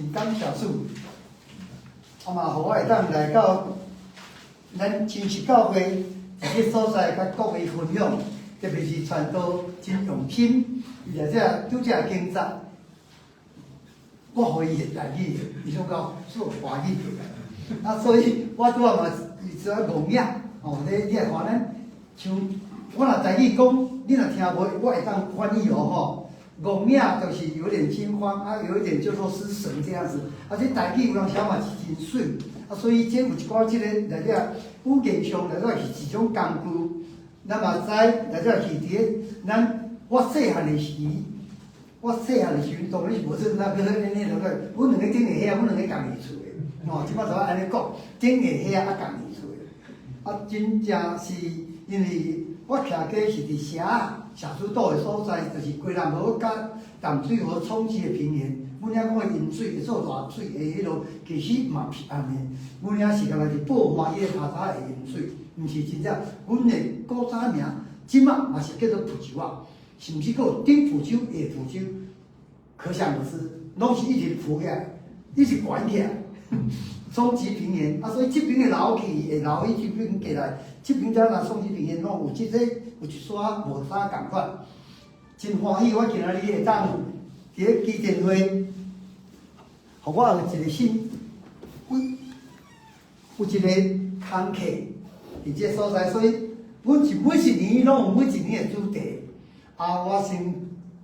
真感謝主，啊嘛，予我會當來到咱真實教會這个所在，佮各位分享，特別是傳道真用心，伊來這拄這工作，我予伊會台語的，伊說講說華語的，啊，所以我拄仔嘛是說戇影，哦，你來看咱像我若台語講，你若聽無，我會當翻譯哦吼。戇影就是有點驚慌，啊，有一點就說失神這樣子，啊，這台語有當時嘛是真媠，啊，所以這有一寡這個來這語言上來說是一種工具。咱嘛知來這是佇咧咱我細漢的時，我細漢的時陣當然是無做那個那那個，阮兩个頂下遐，阮兩个仝佇厝的，吼，這擺就按呢講，頂下遐啊仝佇厝的，啊，真正是因為我徛家是佇社社子島的所在，就是基隆河佮淡水河沖積的平原。阮遐講的淹水會做大水的彼落，其實嘛毋是按呢。阮遐是干焦是報歡喜的跤爪會淹水，毋是真正。阮的古早名，這馬嘛是叫做浮洲仔，甚至閣有頂浮洲、下浮洲，可想而知，攏是一直浮起來，一直懸起來，沖積平原。啊，所以這邊的流去會流去這邊過來，這邊才若沖積平原，攏有這個有一撮無啥仝款。真歡喜，我今仔日會當佇咧基甸會，予我有一個新，有一個工課佇這個所在，所以阮是每一年攏有每一年的主題。啊，我先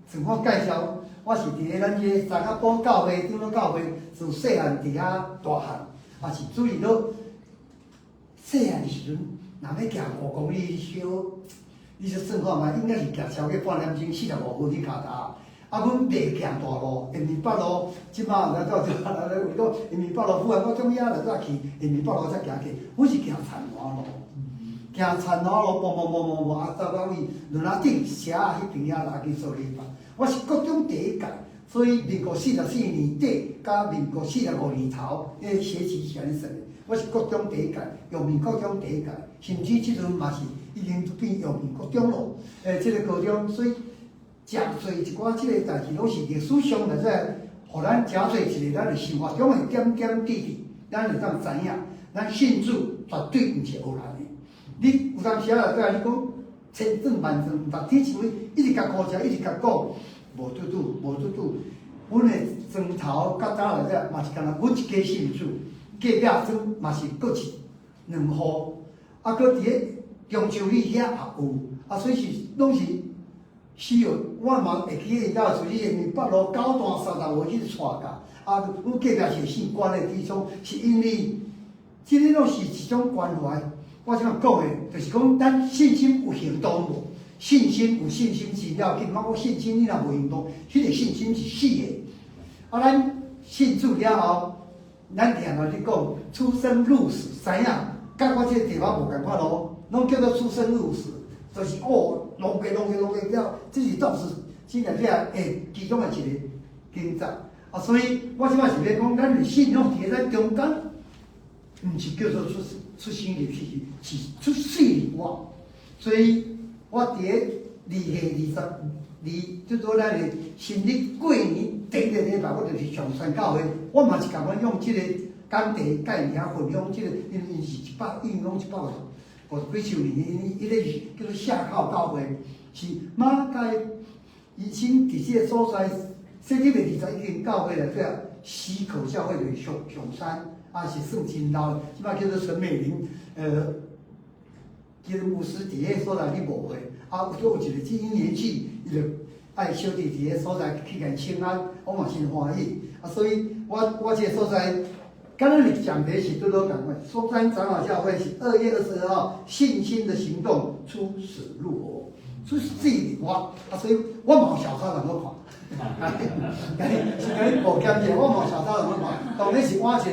自我介紹，我是佇咧咱這個三角埔教會、長老教會，自細漢佇遐大漢，也是注意到細漢時陣，若欲行5公里小，你說算看覓，應該是行超過半點鐘，45分去跤踏。啊，阮袂行大路，延平北路，這馬來到這來為講延平北路府啊，我從遐來再去延平北路才行去，阮是行田華路，行田華路，嘣嘣嘣嘣嘣，啊，走到位崙仔頂社仔彼邊遐來去做禮拜。我是國中第一屆，所以民國44年底佮民國45年頭，彼個學期是按呢算的。我是國中第一屆，陽明國中第一屆，甚至這陣嘛是已經變陽明國中咯。這個高中，所以誠濟一寡這個代誌攏是歷史上來說，予咱誠濟一個咱的生活中的點點滴滴，咱會當知影，咱信主絕對毋是唬爛的。你有當時啊，對啊，你講千算萬算，毋值天像伊一直共苦食，一直共講，無拄拄，無拄拄。阮的磚頭較早來說嘛是敢若阮一家信主，隔壁庄嘛是閣一兩戶，啊，閣佇咧中秋里遐也有，啊，所以是攏是需要我嘛會記得𪜶兜是延平北路九段35去帶教，啊，阮隔壁是姓關的弟兄，是因為這个攏是一種關懷。我這樣講的，就是講咱信心有行動無？信心有信心真要緊，莫講信心你若無行動，彼個信心是死的。啊，咱信主了後，咱定定咧講出生入死，知影？佮我這個地方無仝款咯，攏叫做出生入死，就是哦，弄過弄過弄過了，這是當時真正這會其中的一個工作。啊，所以我這擺是欲講，咱的信仰佇咧咱中間，毋是叫做出生入死，是出世入活。所以我佇咧2月22，就做咱的新曆過年第一個禮拜，我就去上宣教會，我嘛是共阮用這個講題佮𪜶遐分享這個，因為𪜶是一百，應講150幾周年，𪜶彼個是叫做下靠教會，是馬偕醫生佇這個所在設立的21間教會內底，溪口教會就是上上山，啊是算真老，這擺叫做陳美玲，基督牧師佇彼個所在去牧會，啊，有閣有一個這年紀，伊就愛小弟佇彼個所在去共請安，我嘛真歡喜。啊，所以我這個所在，敢若是講題是拄好仝款。松山長老教會是2月22號，信心的行動出死入活，出死入活。啊，所以我嘛有小抄通好看，是共你報檢者，我嘛有小抄通好看。當然是換一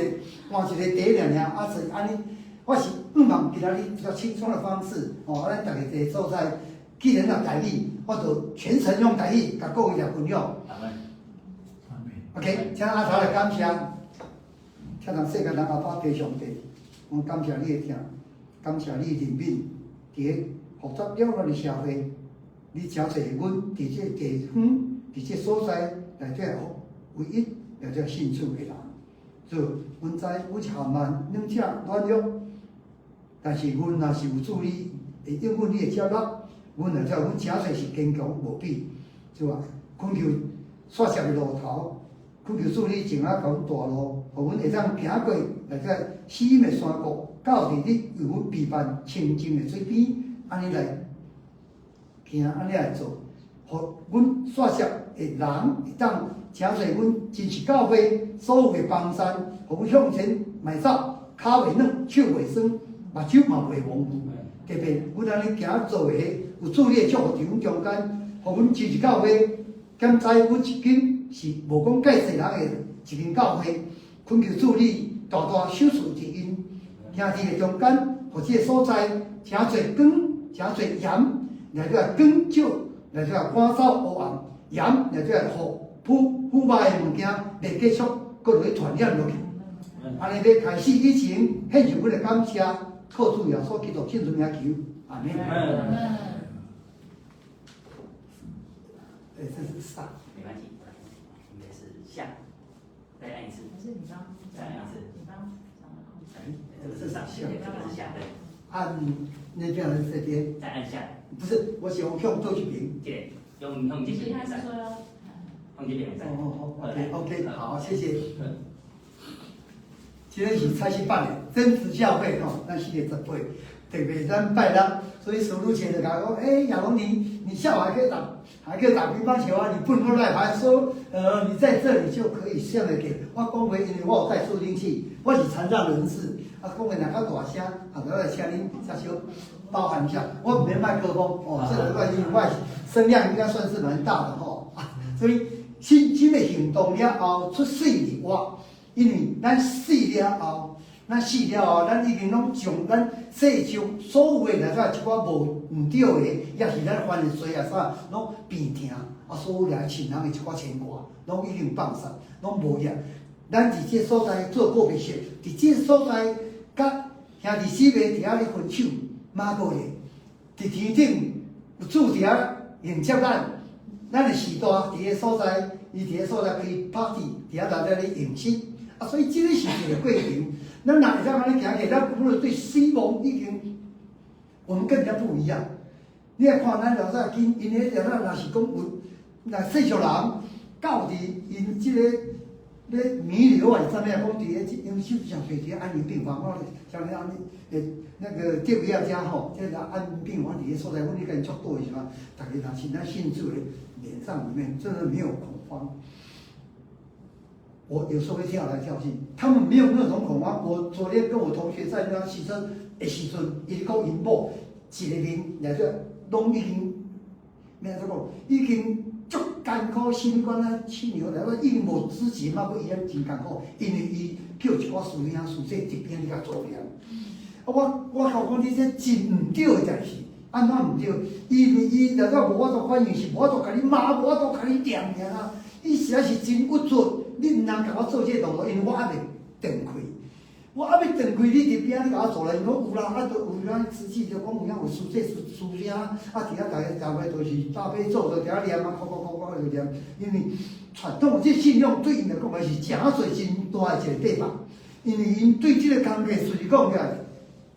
個題爾爾，啊是按呢。我是向望今仔日比較輕鬆的方式，哦，咱逐家坐所在，既然若台語，我就全程用台語共各位來分享。OK，請阿頭來感謝，請人世間人阿爸父上帝，我感謝你的疼，感謝你的憐憫，佇咧複雜了咱的社會，你誠濟阮佇這個地方，佇這個所在內底唯一或者信主的人。所以，阮知阮是含慢、軟正、軟弱，但是阮若是有主你，會應允你的接納，阮若知阮誠濟是堅強無比，是吧？懇求煞石的路頭，懇求主你前仔共阮帶路，予阮會當行過來這死蔭的山谷，到佇你為阮備辦清淨的水邊，按呢來行，按呢來做，予阮煞石的人會當誠濟阮真實教會所有的幫贊，予阮向前邁走，跤袂軟，手袂酸，目睭嘛袂模糊。特別阮按呢行做的，有主你的祝福佇阮中間，予阮真實教會，敢知阮一間是無講蓋濟人的一間教會，懇求主你大大賞賜佇𪜶兄弟的中間，予這个所在誠濟光，誠濟鹽，來做來光照，來做來趕走烏暗，鹽來做來予腐腐敗的物件袂繼續閣落去傳染落去。按呢欲開始以前，獻上阮的感謝，靠主耶穌基督聖名求，阿門。欸，這是上。沒關係，應該是下，再按一次。還是你剛再按一次。你剛講的控制。這個是上，這個是下，對。按那邊還是這邊？再按下。不是，我喜歡向左一邊。這個用用這邊。他是說用這邊。哦哦，OK OK，好，謝謝。這个是蔡西辦的真實教會吼，咱4月18，特別咱拜六，所以淑如姐就共我講，欸，亞龍你你下午還可以打，還可以打乒乓球啊，你不能夠來，還說，你在這裡就可以上來給我講話，因為我有帶助聽器，我是殘障人士，啊，講話若較大聲，啊，就來請恁稍小包涵一下，我沒麥克風，哦，這個因為我聲量應該算是蠻大的吼，啊，所以信心的行動了後出死入活。因為咱死了後，咱死了後，咱已經攏將咱世上所有的來說一寡無毋對的，抑是咱犯的罪啊啥，攏病痛啊，所有來親人的一寡牽掛，攏已經放殺，攏無去。咱佇這所在做告別式，佇這所在佮兄弟姊妹佇遐咧分手，馬過咧，佇天頂有主佇遐迎接咱，咱的時代佇個所在，伊佇個所在開 party，佇遐大家咧迎接。啊，所以這個是一個過程。咱若會使按呢行去，咱可能對死亡已經，我們跟人家不一樣。你來看咱老早𪜶，𪜶彼老早若是講有，若世俗人到佇𪜶這個咧彌留啊，是啥物啊？講佇個因為上濟佇安寧病房，我像你按呢，那個得位仔遮吼，這個安寧病房佇個所在，阮咧共𪜶祝禱的時陣，逐个若是咱信主的臉上裡面真的沒有恐慌。我有時候會跳來跳去，他們沒有那種恐慌。我昨天跟我同學在那騎車的時陣，伊講𪜶某一個面來說，攏已經，欲按怎講，已經足艱苦，心肝啊，氣牛來說已經無知覺嘛，閣伊遐真艱苦，因為伊叫一寡師兄師姐佇邊咧共助念。啊，我甲講你這真毋對的代誌，按怎毋對？因為伊來說無法度反應，是無法度共你罵，無法度共你念爾啊。伊實在是真鬱卒，你毋通共我做這個動作，因為我猶未斷氣，我猶未斷氣，你佇邊仔你共我做來，伊講有啦，啊，都有咱慈濟就講有影有師姐師師兄，啊，佇遐逐个逐个都是大悲咒，就佇遐念啊，哭哭哭哭就念，因為傳統這信仰對𪜶來講也是誠濟真大的一個塊吧，因為𪜶對這個工課，實際講起來，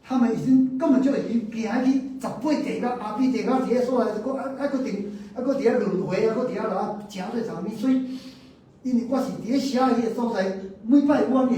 他們已經根本就已經行去18地獄、阿鼻地獄，佇遐所在，閣啊啊閣定，啊閣佇遐輪迴，啊閣佇遐落誠濟層面，所以，因為我是佇咧寫彼個所在，每擺阮會，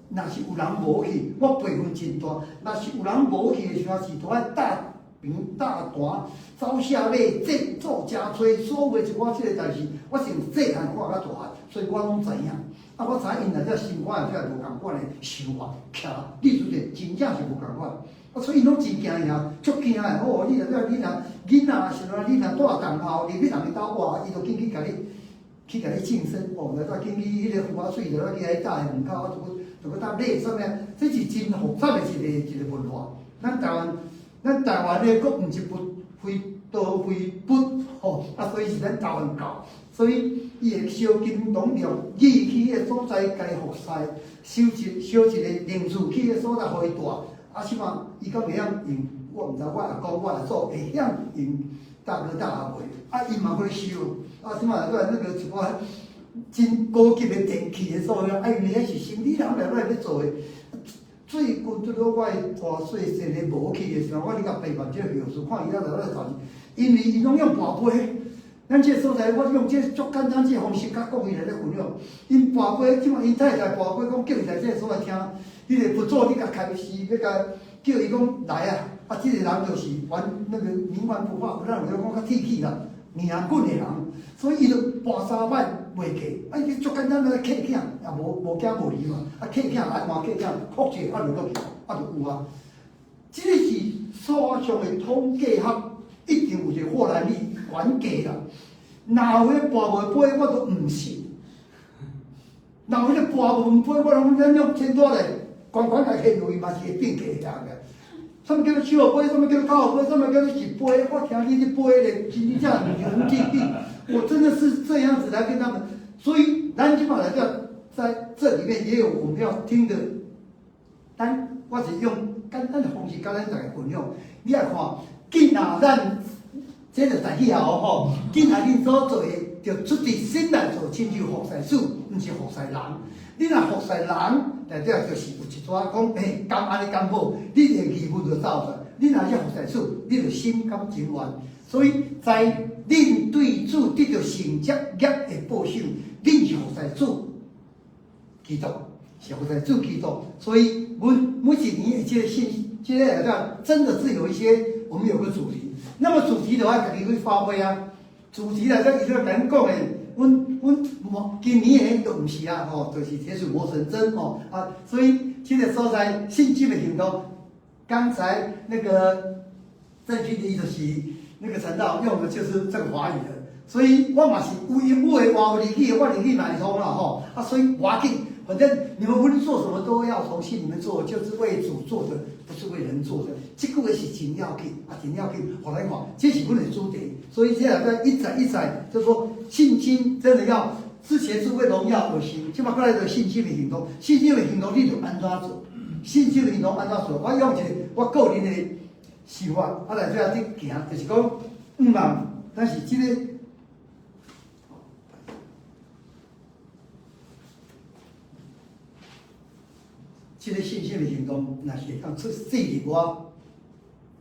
若是有人無去，我輩分真大，若是有人無去的時陣，是都愛大平大盤，走下尾，這做誠濟，所有的一寡這個代誌，我從細漢看到大漢，所以我攏知影。啊，我知影𪜶內底心肝內底無仝款的想法，徛，你就說真正是無仝款。啊，所以𪜶攏真驚伊足驚的。哦，你若你若囡仔是怎，你若帶同學入去人𪜶兜，哇，伊就緊去共你，去共你慶生，哦，來再緊去彼個符仔水，就來去遐搭的門口，啊，就閣就閣搭禮啥物，這是真複雜的一個一個文化。咱台灣，咱台灣的閣毋是佛，非道非佛，吼，啊，所以是咱台灣教，所以伊會燒金銅廟，伊去彼個所在共伊服侍，收一收一個靈厝去彼個所在予伊住。啊，這擺伊敢會曉用？我毋知，我阿公我阿祖會曉用大哥大袂？啊，伊嘛閣咧收。啊，這擺來那個一寡真高級的電器的所在，啊，因為彼是生理人來來欲做的。最近拄著我的大細細个無去的時候，我咧共陪伴這個老師，看伊咧來來頭，因為𪜶攏用跋杯。咱這個所在，我用這個足簡單這個方式，佮講伊來咧分享。𪜶跋杯，這馬𪜶太太跋杯，講叫伊來這個所在聽，彼個不做你共開始，欲共叫伊講來啊！啊，這個人就是玩那個冥頑不化，有咱有講較鐵齒啦，硬滾的人，所以伊就跋三擺袂過。啊，伊足簡單來客囝，也無無驚無離嘛。啊，客囝來換客囝，哭者啊就落去，啊就有啊。這個是數學上的統計學，一定有一個或然率懸低啦。若有彼跋無杯，我都毋信。若有彼跋無杯，我攏咱用錢多來，懸懸來現落去嘛是會變價的。啥物叫做手杯？啥物叫做跤杯？啥物叫做一杯？我聽你咧杯咧，真正牛氣氣。我真的是這樣子來跟他們，所以咱這馬來講，在這裡面也有我們要聽的。但我是用簡單的方式，共咱大家分享。你來看，今仔咱這就台語哦吼，今仔恁所做的，就出佇心內做，親像服侍主，毋是服侍人。你若服侍人，內底就是有一撮講，欸，敢按呢敢好，你的義務就走出來。你若是服侍主，你就心甘情願。所以在恁對主得著聖潔業的報酬，恁是服侍主基督，是服侍主基督。所以，阮每一年的這個信，這個來講，真的是有一些，我們有個主題。那麼主題的話，家己去發揮啊。主題來講，伊就共阮講的，阮阮魔今年的都毋是啊，吼，就是鐵杵磨成針吼啊。所以這個所在信心的行動，剛才那個鄭軍的意思是，那個傳道用的就是這個華語的，所以我嘛是有英語的話，有日語的，我日語嘛會通啦吼啊，所以無要緊，反正你們無論做什麼都要從心裡面做，就是為主做的，不是為人做的。這句話是真要緊啊，真要緊。予咱看，這是阮的主題，所以這個一再一再，就是說信心真的要之前是為榮耀而行，這馬過來就信心的行動，信心的行動你就按怎做？信心的行動按怎做？我用一個我個人的想法，啊來這樣去行，就是講，毋茫，但是這個。這個信心的行動，若是會當出世佇我，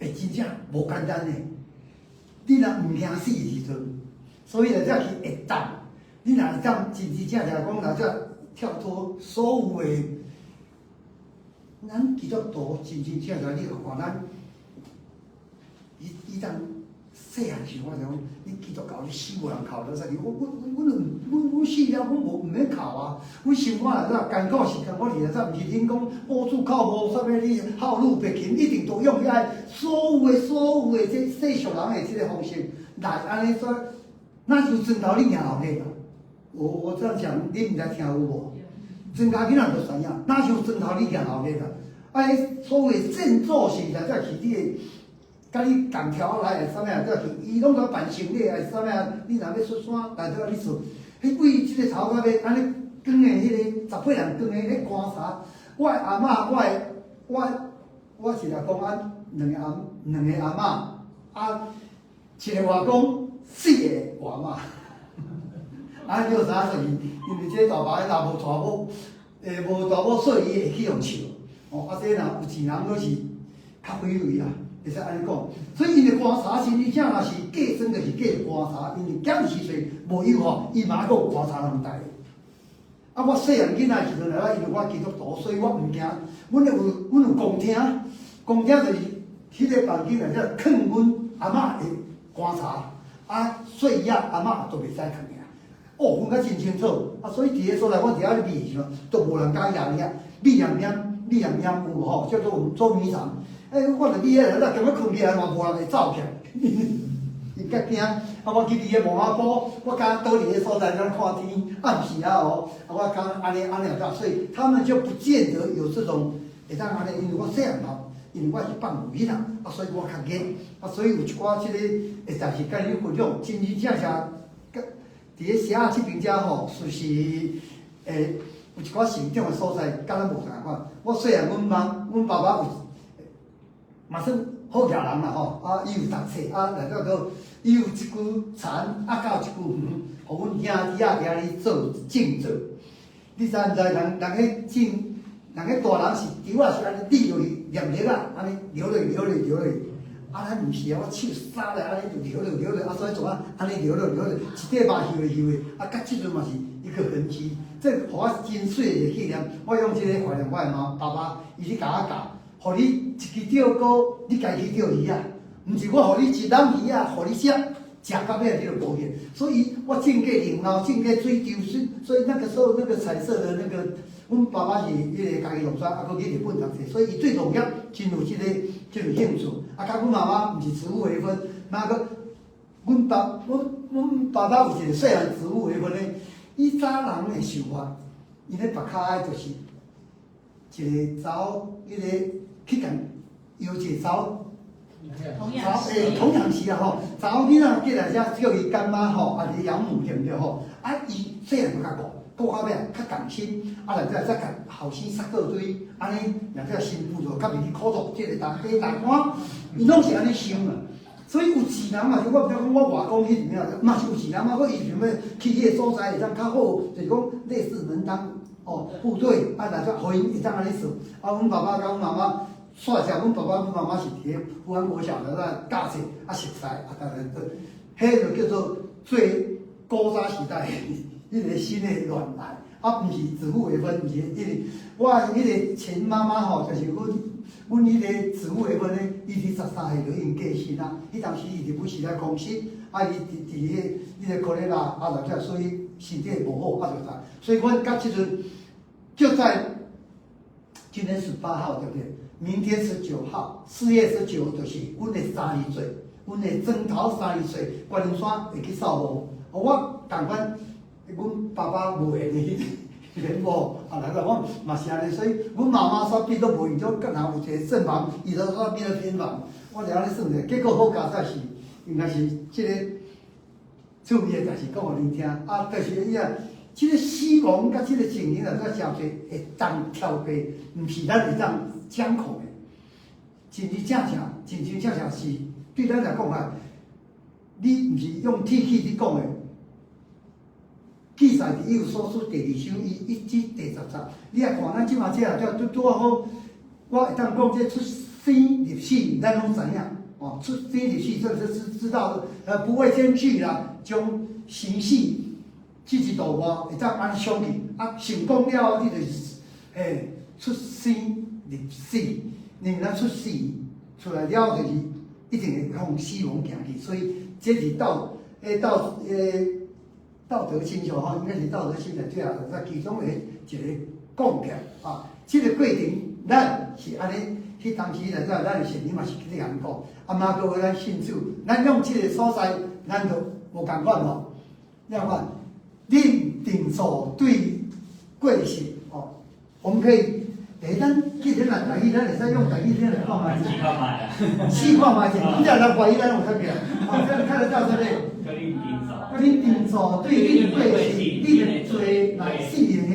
會真正無簡單的。你若毋驚死的時陣，所以來才去會當。你若會當真真正正講，若這跳脫所有的，咱基督徒真真正正，你看咱，伊伊當細漢時，我就講，你基督教你死無人哭了啥物？我我我阮阮阮死了，阮無毋免哭啊。阮生活來說艱苦時間，我佇來說，毋是恁講無主靠無啥物，你孝女白琴一定都用遐所有的所有的這世俗人的這個方式來按呢說，若像磚頭你贏後尾啦。我我這樣講，你毋知聽有無？莊家囡仔就知影，若像磚頭你贏後尾啦。啊，彼所謂振作是來才去你的。佮你共條來啥物啊？才去，伊攏在辦生理還是啥物啊？你若欲出山，來這你做，彼為這個頭到尾按呢扛的彼個10歲人扛的彼棺材，我的阿嬤，我的我我是來講啊，兩個阿兩個阿嬤，啊，一個外公，四個外嬤，啊，叫啥就是因為這個大爸若無娶某，無娶某，所以伊會去予笑。哦，啊，這若有錢人攏是較揮淚啦。會使按呢講，所以𪜶的棺材真正若是過裝，就是過棺材，因為減時歲無有吼，伊嘛閣有棺材通帶。啊，我細漢囡仔時陣來，因為我基督徒，所以我毋驚。阮有阮有公廳，公廳就是彼個房間內底囥阮阿嬤的棺材，啊，歲仔阿嬤都袂使囥爾。哦，分甲真清楚。啊，所以佇个所在，我佇遐咧覕的時陣，都無人敢覕遐，覕覕覕，覕覕覕有無吼？叫做我們捉迷藏。欸，我就覕遐，咱今仔睏起來嘛，無人會走起來，伊較驚。啊，我去覕个墓仔埔，我敢倒佇彼所在，咱看天，暗時啊哦，啊，我敢按呢按呢啊，所以他們就不見得有這種會當按呢，因為我細漢吼，因為我是放牛囡仔，啊，所以我較熱，啊，所以有一寡這個會代誌共你分享，真真正正，佇咧社這邊遮吼，就是會有一寡成長的所在，佮咱無仝款。我細漢，阮媽，阮爸爸有。嘛算好額人啦吼，啊，伊有讀冊，啊，來到閣伊有一區田，啊，佮有一區園，予阮兄弟仔佇遐咧做種作。你知毋知人人彼種，人彼大人是稻仔是按呢滴落去，黏力啊，按呢流落去流落去流落去。啊，咱毋是啊，我手捎來按呢就流落流落，啊，所以怎啊，按呢流落流落，一塊肉溴的溴的，啊，佮這陣嘛是一個痕跡，這予我真媠的一個紀念。我用這個懷念我的媽爸爸，伊咧共我教，予你一支釣竿，你家己去釣魚仔，毋是我予你一籠魚仔，予你食，食到尾你就無去。所以我種過龍貓，種過水稻，所以那個時候那個彩色的那個，阮爸爸是彼個嘉義龍山，啊，閣去日本讀冊，所以伊對農業真有這個興趣。啊，佮阮媽媽毋是指腹為婚，媽閣阮爸爸有一個細漢指腹為婚的，以早人的想法，𪜶咧縛跤的就是一個查某，彼個去共搖一個查某。童養欸，童養媳啊吼，查某囡仔過來遮叫伊乾媽吼，抑是養母對毋對吼？啊，伊細漢就較顧，顧到尾較甘心，啊，來遮再共後生殺做堆，按呢，來遮新婦就較袂去苦做這個大家大官，伊攏是按呢想啊。所以有錢人嘛是，我毋知講我外公彼陣啊，嘛是有錢人啊，閣伊想欲去彼個所在會當較好，就是講類似門當哦戶對，啊來遮予𪜶會當按呢算。啊，阮爸爸佮阮媽媽。煞食，阮爸爸、阮媽媽是佇咧富安國小的那教冊啊，熟似啊，逐個都，彼就叫做最古早時代彼個新的戀愛，啊，毋是指腹為婚，毋是彼個，我彼個前媽媽吼，就是阮彼個指腹為婚的，伊佇13歲就已經過身啊，彼當時伊佇本時來公司，啊，伊佇彼個科雷拉啊，來遮，所以身體無好，啊，就啥，所以阮到這陣就在今天18號，對不對？明天19號，4月19就是阮的三二歲，阮的莊頭三二歲，觀音山會去掃墓。我仝款，阮爸爸無閒的彼個某啊，來來，我嘛是按呢，所以阮媽媽煞變做無閒，就敢若有一個正房，伊就煞變做偏房。我就按呢算者，結果好佳哉是，應該是這個趣味的代誌講予恁聽。啊，就是伊啊，這個死亡佮這個情形啊，煞誠濟會當跳過，毋是咱會當掌控的。真真正正，真真正正是對咱來講啊，你毋是用鐵齒去講的。記載佇以弗所書第二章伊一至第十節，你若看咱這馬這啊，拄拄仔好，我會當講這出生入死，咱攏知影哦。出生入死，這這是知道，不畏艱巨啦，將生死置之度外，會當按呢想去，啊，成功了後，你就是嘿出生入死，因為咱出世出來了後，就是一定會向死亡行去，所以這是道，欸道，欸道德經吼，應該是道德經的最後在其中的一個講起來啊。這個過程，咱是按呢，彼當時來講，咱的聖人嘛是去咧共講，啊嘛閣有咱信主，咱用這個所在，咱就無仝款吼。你看，恁定數對過失哦，我們可以，欸，咱既然來台語，咱會使用台語聽來看覓。試看覓。試看覓者，你若人懷疑咱有啥物啊？哦，這樣看得到這裡。佮恁定數對恁過失，恁的罪內四個，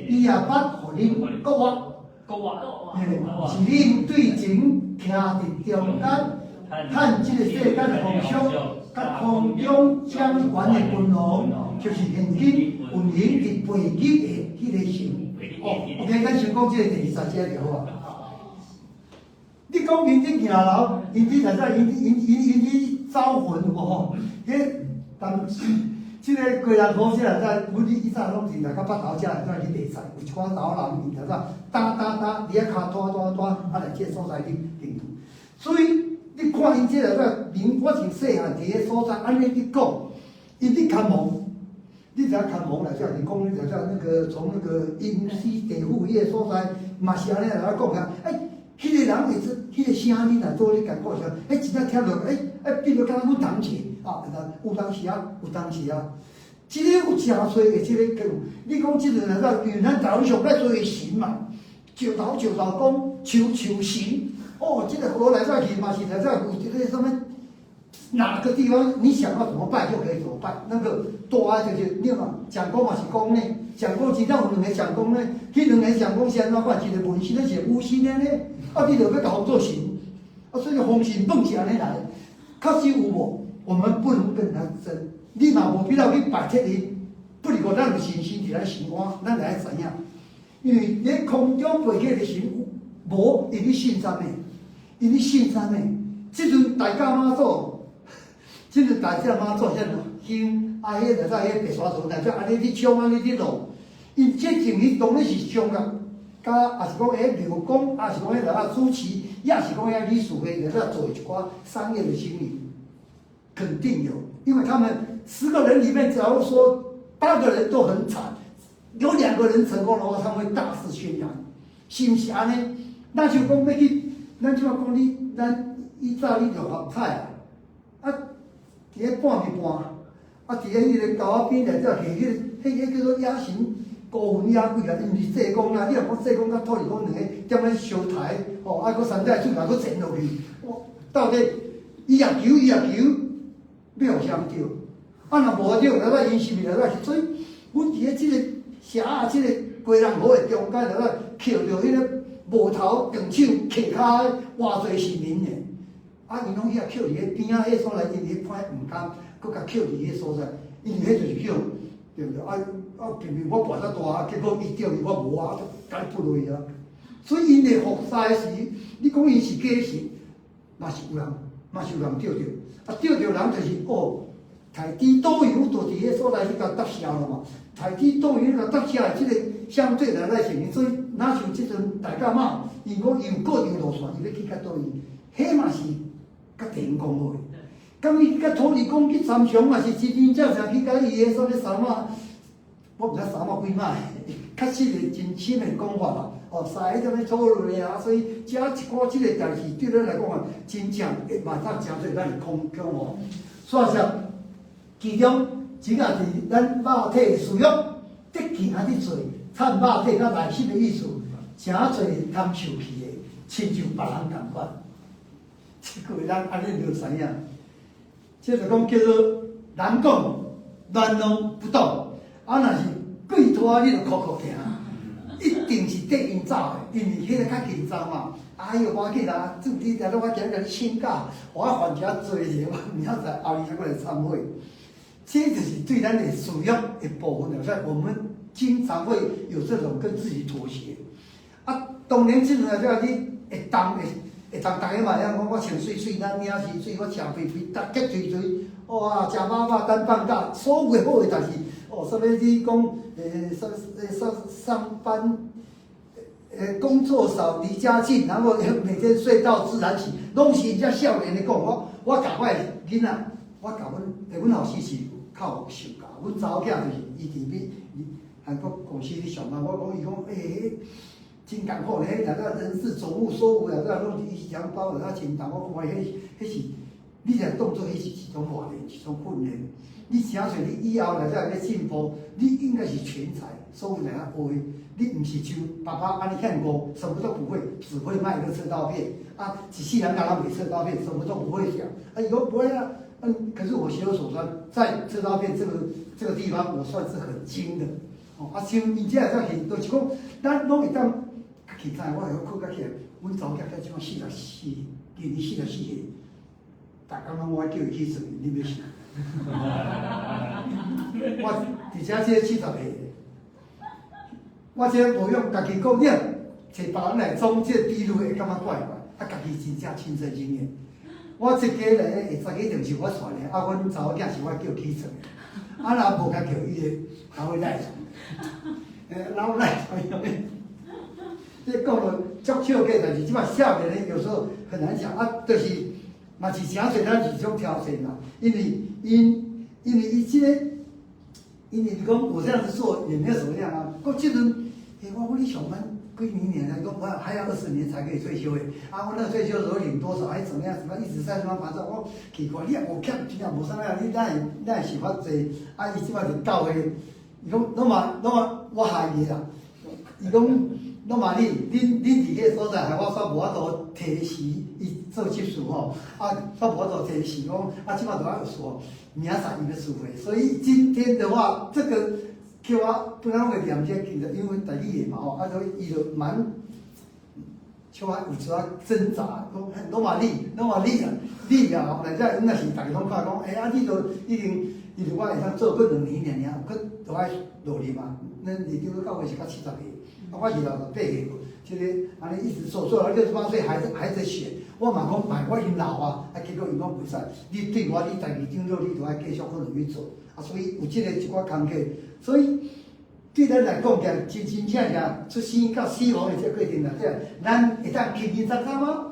伊也捌予恁閣活。閣活。嘿，是恁對前徛佇中間，趁這個世間的風俗，佮空中掌權的君王，就是現今運行佇悖逆的彼個神。哦，OK，咱先講這個第二十節就好啊。你講𪜶佇行樓，𪜶佇來說，𪜶𪜶𪜶𪜶佇走魂有無吼？彼當這個過年好時來說，阮以早攏是來到北投遮來說去賣菜，有一寡查某人𪜶來說，擔擔擔，佇遐跤拖拖拖，啊來這個所在去停。所以你看𪜶這個來說，我從細漢佇彼所在按呢去講，𪜶佇牽亡，你知影牽亡來說，是講你來說那個從那個陰司地府彼個所在，嘛是按呢來講啊，欸，彼個人會知，彼個聲音若做你感覺上，欸，真正聽落，欸，欸，變做敢若阮同齊，啊，有當時啊，有當時啊，這個有誠濟的這個，你講這個來說，因為咱台灣上愛做的神嘛，石頭石頭公，樹樹神，哦，這個河來說去嘛是來說有這個啥物，哪個地方你想要怎麼拜就可以怎麼拜，那個大就是你看，蔣公嘛是公呢，蔣公真正有兩个蔣公呢，彼兩个蔣公是按怎款？一個文身的，一個武身的呢，啊，你就欲共予做神，啊，所以風神本是按呢來，確實有無？我們不能跟他爭，你嘛無必要去排斥伊。不如講咱有信心佇咱心肝，咱來知影，因為佇空中飛起的神無，𪜶咧信啥物？𪜶咧信啥物？這陣大甲媽祖，這陣大甲媽祖遐興，啊，彼個在彼白沙屯內底按呢咧衝，按呢咧落，𪜶這情形當然是上個，佮也是講彼廟公，也是講彼個啊主持，也是講遐理事會來做一寡商業的經營，肯定有，因為他們10個人裡面，假如說八個人都很慘，有兩個人成功的話，他們會大肆宣揚，是毋是按呢？咱就講欲去，咱就講你，咱以早你著合彩啊，啊，佇咧半暝半，啊，佇咧彼個溝仔邊內底下彼個，彼個叫做野神孤魂野鬼啊，伊毋是濟公啦，你若講濟公佮土地公兩個踮咧相刣，吼，啊，閣三代出來閣前落去，我到底伊也求伊也求，欲予啥著？啊，若無著，來來𪜶是毋是來來？所以，阮佇咧這個社仔，這個基隆河的中間，來來抾著彼個無頭長手騎跤的偌濟市民的，啊，𪜶攏去遐抾佇咧邊仔彼所在，因為彼毋甘，閣共抾佇彼所在，因為彼就是叫，對毋對？啊啊，明明我跋遮大，結果伊著去，我無啊，就共伊撥落去啊。所以𪜶會服侍時，你講𪜶是假神，嘛是有人，嘛是有人著著，啊，著著人就是哦。太低導遊就佇彼所在去共搭車了嘛，太低導遊共搭車的這個相對來來是，所以若像這陣大甲媽，伊講伊有個人路線，伊欲去較佗位，彼嘛是佮地方講好的。咁伊佮土地公去參詳嘛是真真正正去佮伊的啥物三仔，我毋知三仔幾擺，確實是真深的講法啦。哦，三個踮咧討論啊，所以這一寡這個代誌對咱來講啊，真正會嘛當誠濟咱是空空哦。煞說。其中，這個是咱肉體私欲，得行佇做，摻肉體佮內心的意思，誠濟通受氣的，親像別人仝款。這句咱按呢就知影，這就講叫做人講亂攏不懂，啊，若是鬼拖你就哭哭聽，一定是綴𪜶走的，因為彼個較緊張嘛。哎喲，無要緊啦，主你來我今日共你請假，我番遮坐者，我明仔載後日才閣來參會。這就是對咱的私欲的部分了，所以我們經常會有這種跟自己妥協。啊，當然這陣啊，這你會當會會當逐家嘛會曉講，我穿媠媠，咱領是媠，我食肥肥，逐結隨隨，哇，食飽飽等放假，所有的好的代誌，哦，啥物你講，上上上班，工作少，離家近，然後每天睡到自然醒，攏是遮少年的講。我共我的囡仔，我共阮，阮後生是較有受教，阮查某囝就是伊佇咧韓國公司咧上班，我講伊講，真艱苦咧，那個人事總務所有啊，攏是伊兩包，啊真重。我講彼彼是，你若當做彼是一種鍛鍊，一種訓練。你誠濟你以後來才會進步，你應該是全才，所有來學的。你毋是像爸爸按呢欠過，什麼都不會，只會賣個車刀片。啊，一世人敢若賣車刀片，什麼都不會講。啊，伊講不會啊，可是我學有所專，在車刀片這個地方，我算是很精的。哦，啊，像伊這個才是，就是講，咱攏會當較起早，我會曉睏較起來。阮查某囝才這馬44，今年44歲，逐工攏我叫伊起床，你欲信？我而且這70歲，我這無用家己講，你找別人來裝這個比喻會感覺怪怪，啊，家己真正親身經驗。我這家咧下十一點是我帶的，啊，阮查某囝是我叫起床的，啊，若無共叫伊會老會賴床，老賴床。這講落足笑個，但是這擺少年人有時候很難講啊，就是嘛是誠濟咱是種挑戰啦，因為伊這個，因為你講我這樣子做也沒有什麼樣啊。過這陣，我講你上班幾年年來講，我還要20年才可以退休誒。啊，我那退休時候領多少，還怎麼樣？什麼一直在那爬。我奇怪，你也無欠，真正無啥物啊？你哪會哪會想法濟？啊，伊這擺就教會，伊講攏嘛攏嘛，我害伊啦。伊講攏嘛你，恁恁佇彼個所在，害我煞無法度提時，伊做執事吼，啊，煞無法度提時講，啊，這擺就愛說，明仔載伊欲聚會，所以今天的話，這個叫我本來攏會念這個，因為台語的嘛吼，啊，所以伊就蠻小可有一寡掙扎，講攏嘛你，攏嘛你啊，你啊，來這應該是逐家攏看講，欸，啊，你都已經，因為我會當做閣2年爾爾，閣都愛落去嘛。咱里長到尾是較70歲，啊，我是68歲，這个按呢一直做，做到68歲還在選。我嘛講，莫，我已經老啊，啊，結果𪜶講袂使，你對我你家己長老，你就愛繼續閣落去做，啊，所以有這个一寡工課，所以對咱來講起來，真真正正出生到死亡的這個過程內底，咱會當輕輕鬆鬆嗎？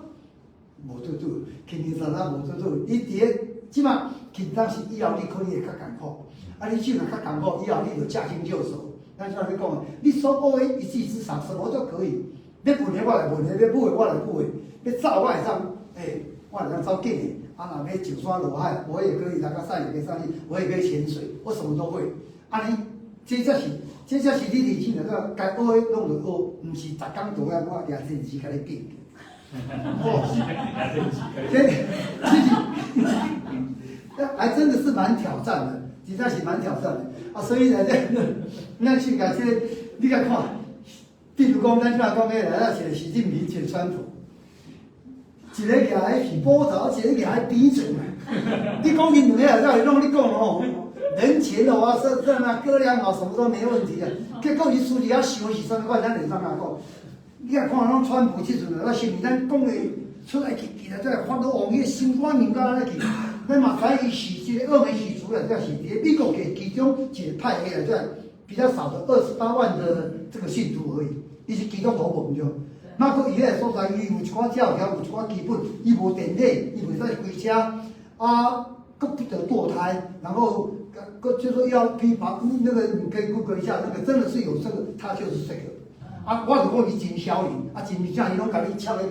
無拄拄，輕輕鬆鬆無拄拄。你佇咧這馬緊張是以後你可能會較艱苦，啊，你這若較艱苦，以後你就駕輕就熟。咱像你講，你所學的一技之長，什麼都可以。欲問的我來問的，欲舞的我來舞的，欲走我會當，欸，我會當走緊的。啊，若欲上山落海，我也可以，來個山也可以上去，我也可以潛水，我什麼都會。按呢，這才是你人生內底該學的攏著學，毋是逐工都愛我掠電視共你變。哦，這還真的是蠻挑戰的，實在是蠻挑戰的。啊，所以來這，咱去共這个，你共看，比如講，咱這馬講起來，咱一個習近平，一個川普，一个舉彼是斧頭，一個舉彼扁錘嘛。你講𪜶兩个來，攏咧講吼，人權的話，這這那哥倆好，什麼都沒問題啊。結果伊私底下想是啥物款，咱會當按怎講？你若看攏川普這陣啊，是毋是咱講的出來去，起來再發到王，彼個心肝硬到按呢去。咱嘛知伊是這個惡美氏族來，這是佇美國嘅其中一個派系來，這比較少的28萬的這個信徒而已。伊是基督徒無毋對。馬過伊彼個所在，伊有一寡教條，有一寡基本，伊無電力，伊袂使開車，啊，閣不得墮胎，然後閣就說要批發，那個你可以 Google 一下，那個真的是有這個，他就是這個。啊，我就講伊真囂張，啊，真正伊攏共你插咧，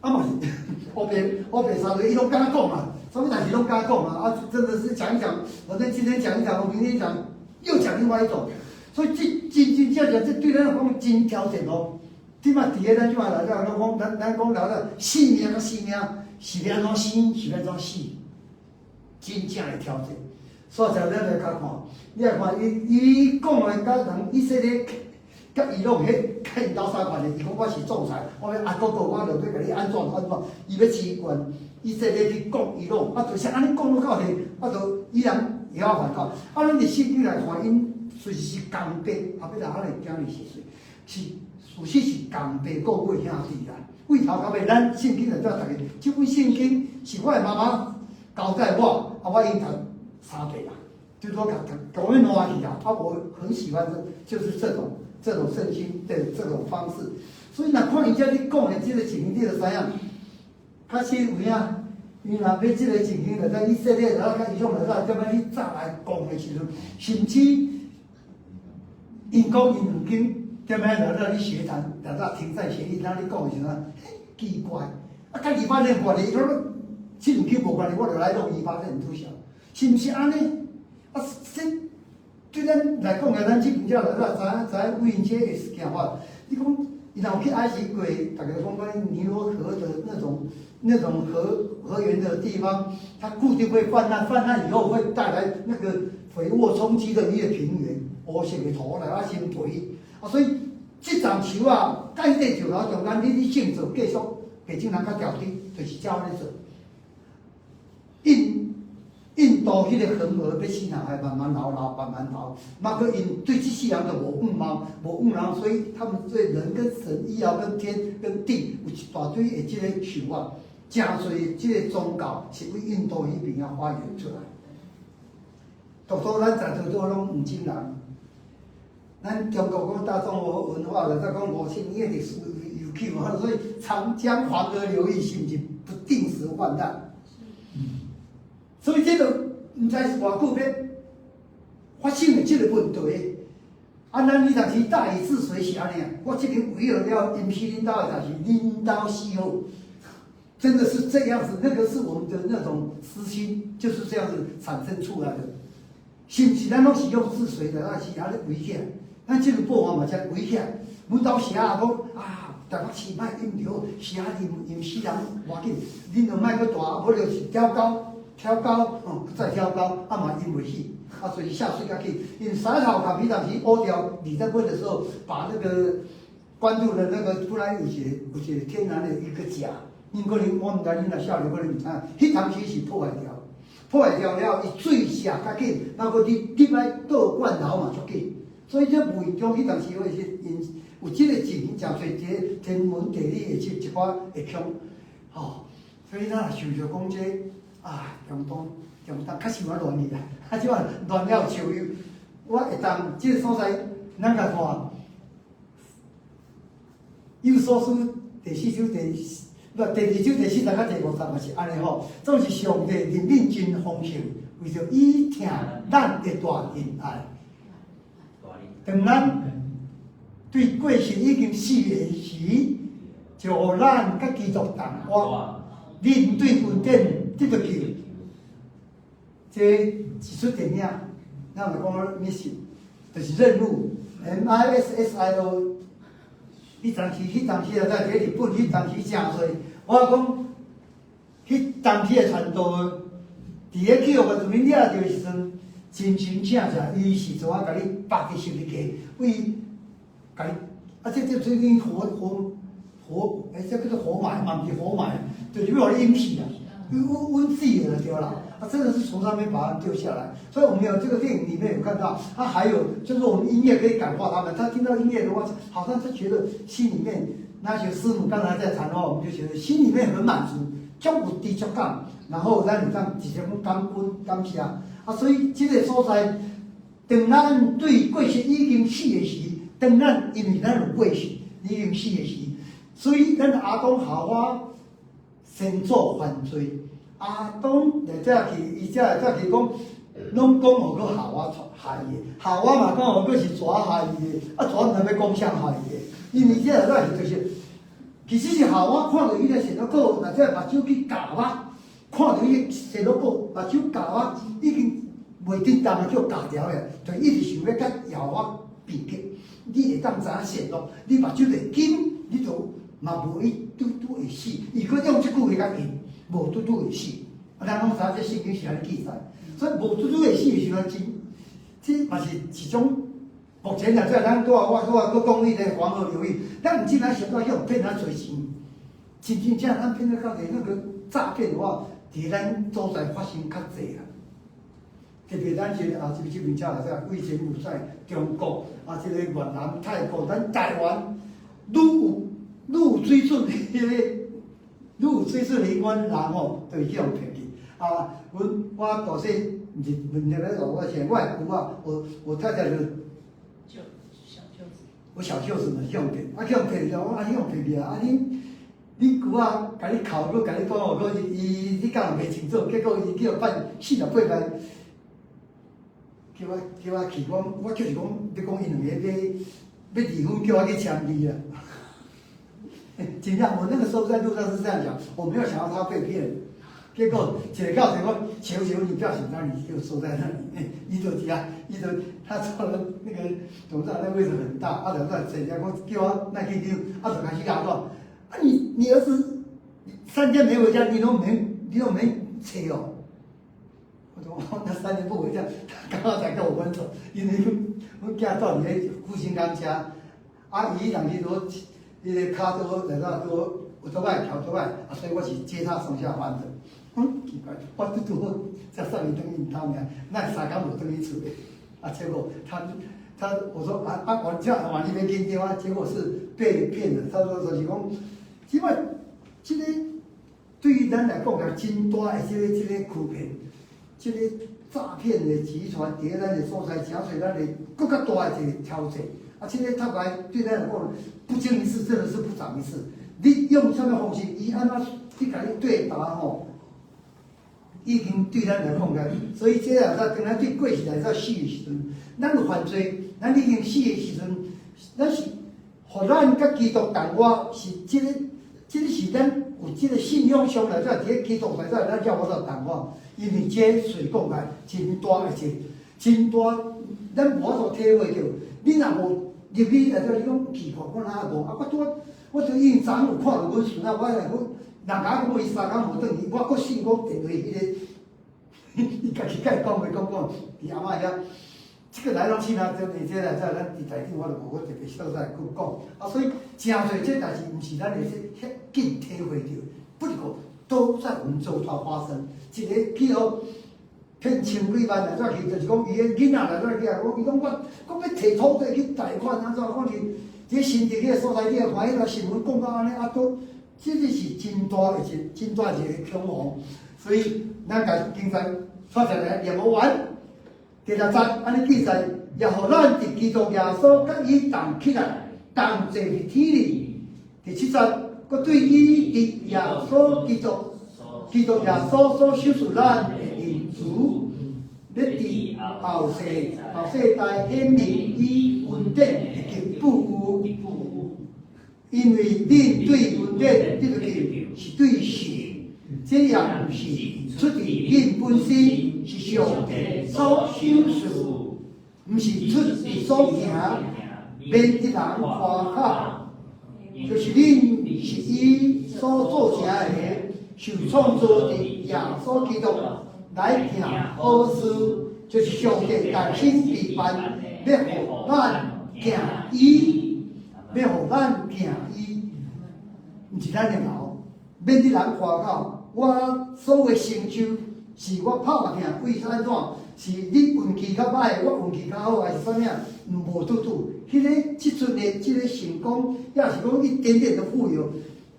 啊嘛是烏白烏白三對，伊攏敢講啊，啥物代誌攏敢講啊，啊，真的是講一講，反正今天講一講，我明天講又講另外一種，所以這真真正正這對咱來講真挑戰哦。這馬佇咧咱這馬來講，攏講咱咱講老了，生命佮生命是欲按怎生，是欲按怎死，真正的挑戰。所以咱來較看，你來看伊伊講的佮人以色列。佮伊朗彼佮𪜶兜相共的，伊講我是仲裁，我欲啊，閣閣我就欲共你按怎按怎，伊欲支援以色列去講伊朗，啊，就是按呢講到到底，啊，就伊人會曉反抗。啊，咱佇聖經來看，𪜶隨時是共爸，後壁來咱會驚伊是誰？是事實是共爸顧母兄弟啦。為頭到尾，咱聖經內底讀的，這本聖經是我的媽媽交代我，啊，我已經讀三遍啦，最多共共阮爛去啊。啊，我很喜歡這，就是這種聖經的這種方式，所以若看伊遮咧講的這個情形，你就知影，確實有影。伊若欲這個情形，就在以色列，然後佮伊朗來說，踮咧你早來講的時陣，甚至𪜶講𪜶兩間踮遐來咧協談，來咧停戰協議，咱咧講的時陣，奇怪，啊，佮黎巴嫩關係，伊講這兩間無關係，我就來弄黎巴嫩拄小，是毋是按呢？啊，這對咱來講啊，咱這邊遮來咱知影知影，為𪜶這會行法。你講伊若有去埃及過，逐家講講尼羅河的那種河源的地方，它固定會泛濫，泛濫以後會帶來那個肥沃沖積的一個平原，烏色的土來啊，真肥啊，所以這叢樹啊，蓋在石頭中間，你你種做繼續，白種人較調低，就是照按呢做。印度彼個恆河欲死哪，還慢慢流流，慢慢流。嘛閣𪜶對這世人就無仰望，無仰望，所以他們對人跟神、以後跟天跟地有一大堆的這個想法。誠濟這個宗教是對印度彼邊仔發源出來。獨獨咱在座都攏毋種人，咱中國講大眾文化就再講5000年的歷史悠久啊，所以長江黃河流域是毋是不定時泛濫？所以這個毋知是偌久欲發生的這個問題。啊，咱彼陣時大禹治水是按呢啊，我這邊為了要引起恁兜的代誌，恁兜死好，真的是這樣子，那個是我們的那種私心，就是這樣子產生出來的。是毋是咱攏是用治水的，啊是按呢圍起來？咱這個報案嘛才圍起來。阮兜寫啊講啊，台北市莫淹著，寫淹淹死人，無要緊，恁就莫閣大，無就是挑高。挑高，再挑高，啊嘛淹袂死，啊所以下水較緊。因為三頭卡彼當時挖掉20歲的時候，把那個關渡的那個本來有一個天然的一個峽，恁可能我毋知恁若少年可能毋知影，彼當時是破壞掉，破壞掉了，伊水下較緊，包括你入來倒灌流嘛足緊，所以這無形中彼當時我是因有這個情形誠濟，這個天文地理的這一寡會強，吼，所以咱若想著講這啊，中東中東較實我亂去啦，啊，這擺亂了樹葉，我會當這個所在，咱共看。以弗所書第四章第，不第二章第四節佮第五節嘛是按呢吼，總是上帝憐憫真豐盛，為著伊疼咱的大恩愛。當咱對過失已經死的時，就予咱佮基督同活，恁對恩典得著救。這一齣電影，咱就講 mission，就是任務，MISSIO。彼當時，彼當時啊，在佇日本，彼當時誠濟。我講，彼當時的傳道，佇咧去予原住民掠著的時陣，真真正正，伊是怎啊共你縛佇十字架，為共你啊，這最近活活活，欸，這叫做活埋嘛，毋是活埋，就是欲予你淹死啊，淹死的就對啦。啊，真的是從上面把他丟下來，所以我們有這個電影裡面有看到，他還有就是我們音樂可以感化他們，他聽到音樂的話，好像他覺得心裡面那些師母剛才在談的話，我們就覺得心裡面很滿足，足有知足感，然後咱會當直接講感恩感謝啊，所以這個所在，當咱對過失已經死的時，當咱因為咱有過失已經死的時，所以咱亞當夏娃先祖犯罪。亞當來這去，伊才會才去講，攏講予閣夏娃害伊的，夏娃嘛講予閣是蛇害伊的，啊蛇毋知欲講啥害伊的，因為這個是就是，其實是夏娃看著彼個蟬仔果，若這目睭去咬肉，看著彼個蟬仔果，目睭咬肉已經袂振動啊，叫咬掉的，就一直想欲佮耶和華辨別。你會當知影善惡，你目睭會金，你就嘛無伊拄拄會死。伊閣用這句話共應，無拄拄會死。啊，咱攏知影這聖經是按呢記載，所以無拄拄會死的時陣，真，這嘛是一種。目前若這咱拄仔我拄仔閣講彼個黃河流域，咱毋知咱想到去予騙遮濟錢，真真正咱騙到到底那個詐騙的話，佇咱所在發生較濟啦。特別咱這個啊，這個這邊遮來這，柬埔寨、中國啊，這個越南、泰國，咱台灣，愈有愈有水準，彼個愈有水準的彼款人吼，就會去予騙去。啊，阮我大細毋是問題咧，我前我的姑仔，我太太就。小舅子。我小舅子嘛去予騙，啊去予騙了，我啊去予騙去啊，啊你你姑仔共你哭，閣共你講哦，閣伊你敢有袂清楚，結果伊叫辦48萬，叫我去，我我就是講，欲講𪜶兩个欲離婚，叫我去簽字啊。真正，我那個時候在路上是這樣講，我沒有想到他被騙，結果一個到一個講，求求你不要緊張，你就坐在那裡面，伊就佇遐，伊就他坐的那個董事長那個位置很大，啊，就在坐遐講叫我莫緊張，啊，就開始共我講，啊你你兒子3天沒回家，你都沒揣哦。我說那3天不回家，他剛剛才跟我分手，因為阮囝蹛佇咧復興崗家，啊，伊當時都伊个跤都來到都有倒擺調倒擺，啊，所以我是接他上下班的。嗯，奇怪，我拄拄好才送伊轉去𪜶兜爾，哪會3工無轉去厝的？啊，結果他我說啊啊，我這往那邊緊張啊，結果是被騙了。他說就是講，這擺這個對於咱來講，也真大的這個欺騙，這個詐騙的集團佇咧咱的所在，誠濟咱的閣較大的一個挑戰。啊，這個塔來對咱來講，不經一事真的是不長一智。你用啥物方式，伊按怎去共你對答吼，已經對咱來講個，所以這個當咱對過去來做死的時陣，咱有犯罪，咱已經死的時陣，咱是予咱佮基督同活，是這個，這個是咱有這個信仰上來說，佇咧基督內底，咱才有法度同活。因為這水講來真大的一個，真大，咱無法度體會著。你若無入去內底，你講奇怪，我哪無？啊，我拄我就已經昨昏有看著阮孫仔，我來講，人共我講伊3工無轉去，我閣信講電話彼個，伊家己甲伊講袂講講，佇阿嬤遐，這個來龍去脈，就這來在咱佇台頂，我就無閣特別詳細去講。啊，所以誠濟這代誌，毋是咱會使遐緊體會著，不過都在阮周遭發生。一個去予騙千幾萬來怎去，就是講伊个囡仔來怎去啊？講伊講我，講欲提土地去貸款按怎？講是佇新竹彼个所在，你也看彼個新聞講到按呢，啊，都這個是真大的一真大一個恐慌。所以咱共經濟煞一來念無完。第六節按呢記載，也予咱佇基督耶穌佮伊同起來，同坐佇天裡。第七節，閣對伊佇耶穌基督，基督耶穌所賞賜咱的恩慈，欲佇後世後世代顯明伊恩典的極富有，因為恁對恩典得救，是對信，這也毋是出佇恁本身，是上帝所賞賜，毋是出佇所行，免得人誇口。就是恁是伊所做成的，受創造佇耶穌基督來行好事，就是上帝重新備辦，欲予咱行伊，欲予咱行伊，毋是咱的腦，免得人誇口。我所有的成就是我拍拼，為按怎？是你運氣較䆀，我運氣較好，還是啥物啊？無拄拄，彼個這陣的這個成功，抑是講一點點的富有，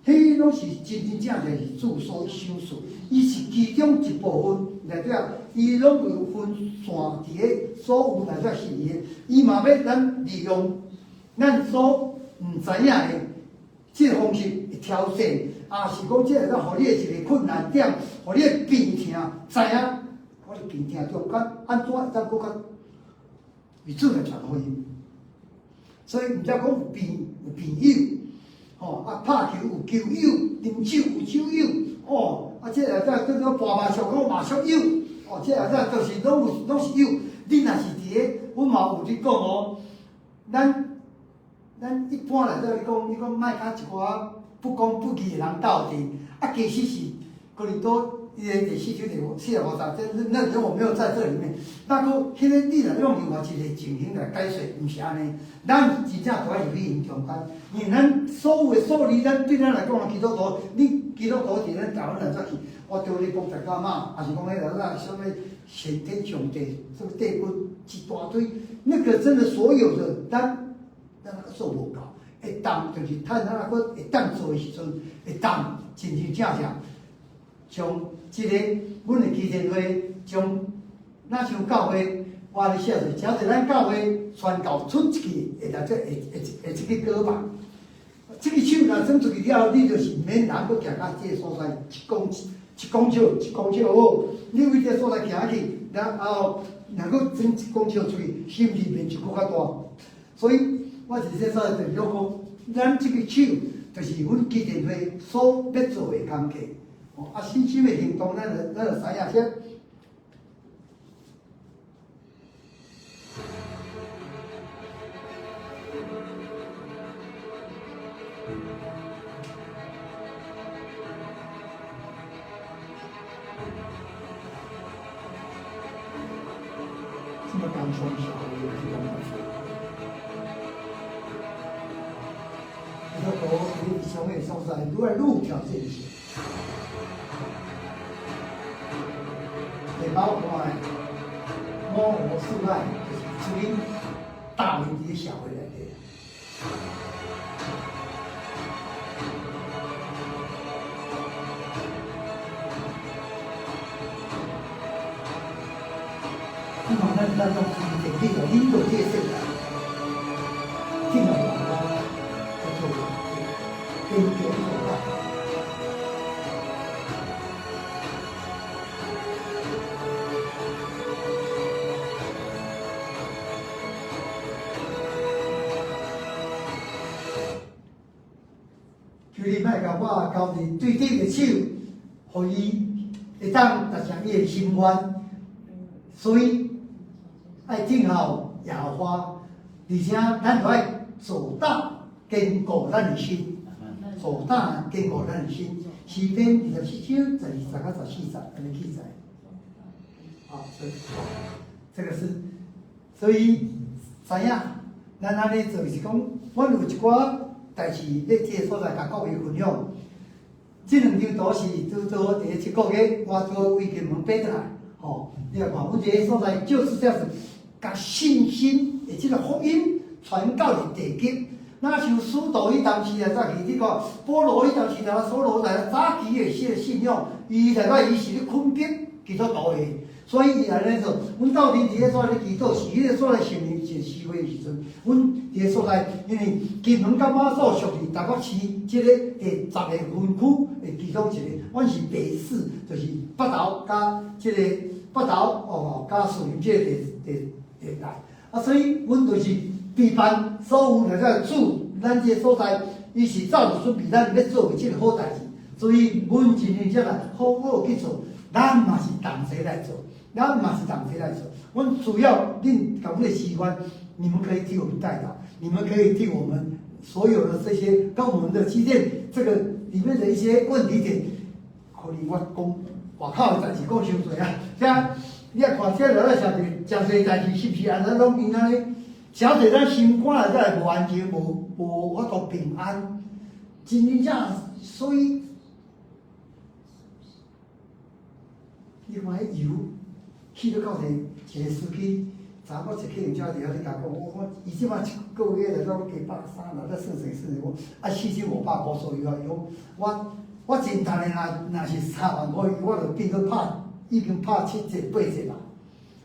彼攏是真真正正是主所賞賜，伊是其中一部分內底啊，伊攏有分散佇咧所有內底是伊的，伊嘛欲咱利用咱所毋知影的這個方式會挑戰，抑是講這會當予你的一個困難點，予你的病痛知影，我的病痛中間按怎會當閣較為主來傳福音。所以毋才講有朋有朋友，吼啊拍球有球友，啉酒有酒友，哦啊這下底叫做打麻將講麻將友，哦這下底就是攏有攏是友。你若是佇咧，阮嘛有咧講哦，咱一般來說，你講你講莫佮一寡不公不義的人鬥陣，啊其實是哥林多伊個第四章第五四十五節，這那個我沒有在這裡面。那閣彼個你若用另外一個情形來解釋，毋是按呢。咱真正都愛入去𪜶中間，因為咱所有的數理，咱對咱來講，基督徒，你基督徒佇咱台灣來怎去？我對你講十九碼，抑是講彼個啥啥物玄天上帝，什麼帝君一大堆，那個真的所有的，咱做無夠，會當就是趁咱閣會當做的時陣，會當真真正正將這個阮的基天會，將若像教會，我咧寫做，誠濟咱教會宣教出去，會來這會會會這個果網。這个手若伸出去了後，你就是毋免人閣行到這個所在，一公尺一公尺好。你為這個所在行去，然後若閣伸一公尺出去，是毋是面積閣較大？所以，我是這所在就講，咱這個手就是阮基天會所欲做的工課。哦，啊，信心的行動，咱就知影說。這麼剛從社會去講來說，基督徒佇啥物所在愈來愈有挑戰性。下晡看的五湖四海，就是出恁大人佇咧社會內底。希望咱當中是電力來領導這個世界，敬愛大家來做堅強所在。求你莫共我交佇對敵的手，予伊會當達成伊的心願。所以愛等候耶和華，而且咱著愛做膽堅固咱的心，做膽堅固咱的心。詩篇27章12節到14節按呢記載。好，所以這個是所以知影，咱按呢做是講，阮有一寡代誌欲這个所在共各位分享。這兩張圖是拄拄佇這個月，我拄為金門爬轉來，吼，你來看，阮這个所在就是這樣子，共信心的這个福音傳到佇地極。若像使徒彼當時啊，早期這個保羅彼當時，來掃羅來早期的這個信仰，伊來講伊是咧捆綁基督徒的，所以伊按呢做。阮鬥陣佇咧所在咧祈禱，是彼个所在成立一個聚會的時陣，阮佇个所在，因為金門佮馬祖屬佇台北市這个第10個分區的其中一個，阮是北市，就是北投佮這个北投哦，佮士林這个地地帶。啊，所以阮就是備辦所有來個主，咱這个所在，伊是早就準備咱欲做的這个好代誌，所以阮真正才來好好去做，咱嘛是同齊來做，咱嘛是同齊來做。阮主要恁共阮的機關，你們可以替我們代禱，你們可以替我們所有的這些跟我們的基建這個裡面的一些問題點，可能我講外口的代誌講傷濟啊，這你也看這落來寫著誠濟代誌是毋是按呢攏因按呢？誠濟咱心肝內底無安靜，無法度平安，真真正，所以你看彼油去到到底一个司機，昨我一客人才佇遐咧共講，我講伊這擺一個月來到加百三，若才算算算講，啊四千五百箍左右啊，伊講我真趁的，若是3萬塊，我就變做拍已經拍七折八折啦。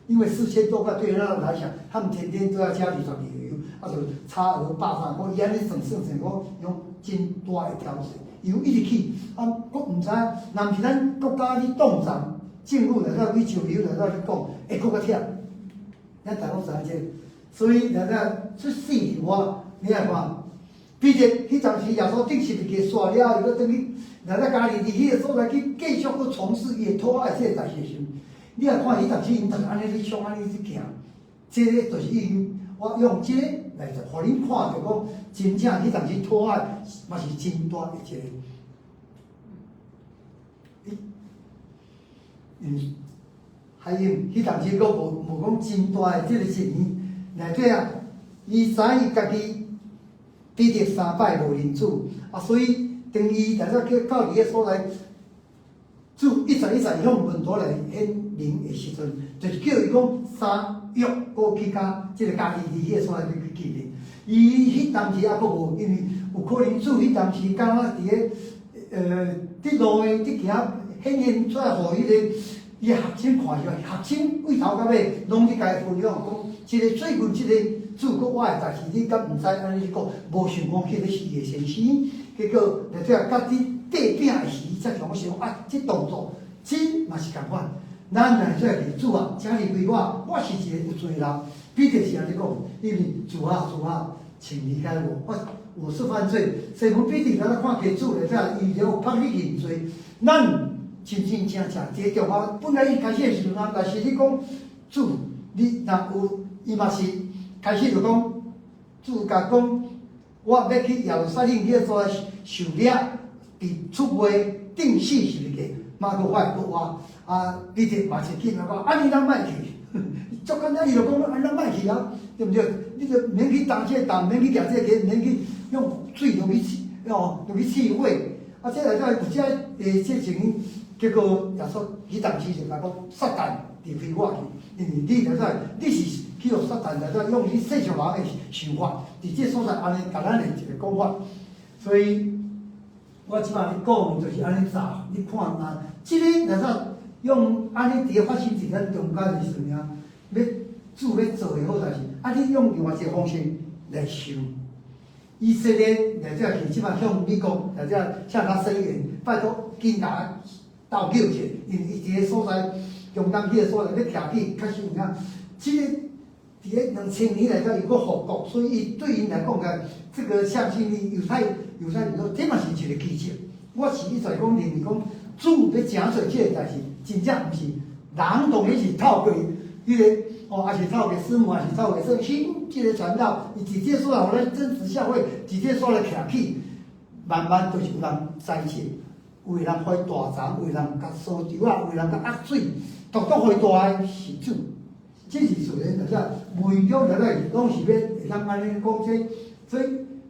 因為4000多塊對咱來講，他們天天都要加二十二油，啊就差額百三塊，伊按呢算算算，講用真大的調整，油一直起，啊，閣毋知，若毋是咱國家咧動漲，政府來到去石油來到咧講，會閣較忝。咱大家攏知影這個，所以來到出四條我，你來看，彼得彼當時耶穌釘十字架煞了，伊閣轉去來到加利利彼個所在去繼續閣從事伊的討愛這個代誌的時陣，你若看彼當時𪜶逐个按呢咧創按呢咧行，這個就是已經我用這個來予恁看著講，真正彼當時討愛嘛是真大的一個。還有彼當時閣無講真大的這個一年內底啊，伊知影伊家己彼得三擺無認主，啊，所以當伊來到去到佇个所在，主一再一再向門徒來顯明的時陣，就是叫伊講三約閣去佮這個加利利彼個所在去見面。伊彼當時猶閣無，因為有可能主彼當時敢若佇个佇路的佇行顯現出來，予彼個伊學生看著，學生對頭到尾攏去共伊分享講，這個最近這個主閣我的代誌，你敢毋知按呢講，無想講彼個是伊的先生，結果來這家己綴餅的時，才想想啊，這動作這嘛是仝款。咱來這裡主啊，請離開我，我是一個有罪人。彼得是按呢講，因為主啊主啊，請離開我，我是犯罪。西門彼得來看見主來這，伊就拍去認罪。咱真真正正，這個重要。本來伊開始的時陣，但是你講主，你若有，伊嘛是開始就講，主共講，我欲去耶路撒冷彼個所在受掠，被出賣，釘死十字架，嘛閣會復活。啊，彼得嘛是緊啊講，按呢咱莫去，足簡單，伊就講按呢咱莫去啊，對毋對？你就免去擔這個擔，免去舉這個肩，免去用水落去試，哦，落去試火。啊，這內底有這個這情形，結果耶穌彼當時就共講，撒旦離開我去，因為你內底你是去予撒旦內底用你世俗人的想法，佇這所在按呢共咱的一個講法，所以我這擺咧講就是按呢查，你看啊，這個內底用按呢佇咧發生佇咱中間的時陣，欲主欲做的好代誌，啊，你用另外一個方式來想。以色列來這去，這擺向美國來這向他聲援，拜託緊共鬥叫者，因為伊佇个所在，中東彼个所在欲徛起，確實有影。這個佇个2000年來講，又閣復國，所以伊對𪜶來講個，這個向心力，猶太人說，這嘛是一個奇蹟。我是一再講認為講，主欲成做這個代誌，真正毋是人當然是透過彼個哦，抑是透過師母，抑是透過聖心，這個傳道，伊直接說來，予咱真實教會直接說來徛起，慢慢就是有人栽種，有的人予伊大欉，有的人共掃帚仔，有的人共壓水，獨獨予伊大的是主。這是自然，就是文章內底攏是欲會當按呢講這，所以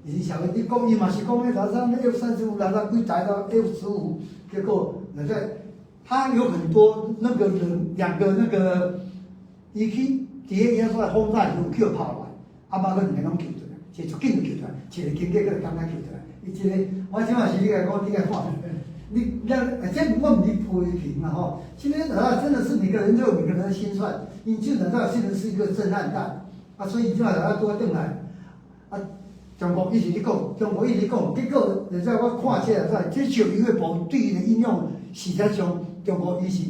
伊是社會你講伊嘛是講彼頭啥 F-35來到幾台到 F-15，結果內底他有很多那個人兩個那個，伊去佇個遐所在轟炸時陣去炮來，啊嘛閣兩個攏救出來，一個足緊就救出來，一個經過閣感覺救出來。伊這個我這馬是你共講，你共看。你那這我毋是批評啦吼，今天啊真的是每個人都有每個人的心算，你基本上現在是一個震撼彈，啊，所以這馬大家拄仔轉來，啊，中國一直咧講，中國一直講，結果現在我看起來在這石油的部分對伊的應用，實際上中國伊是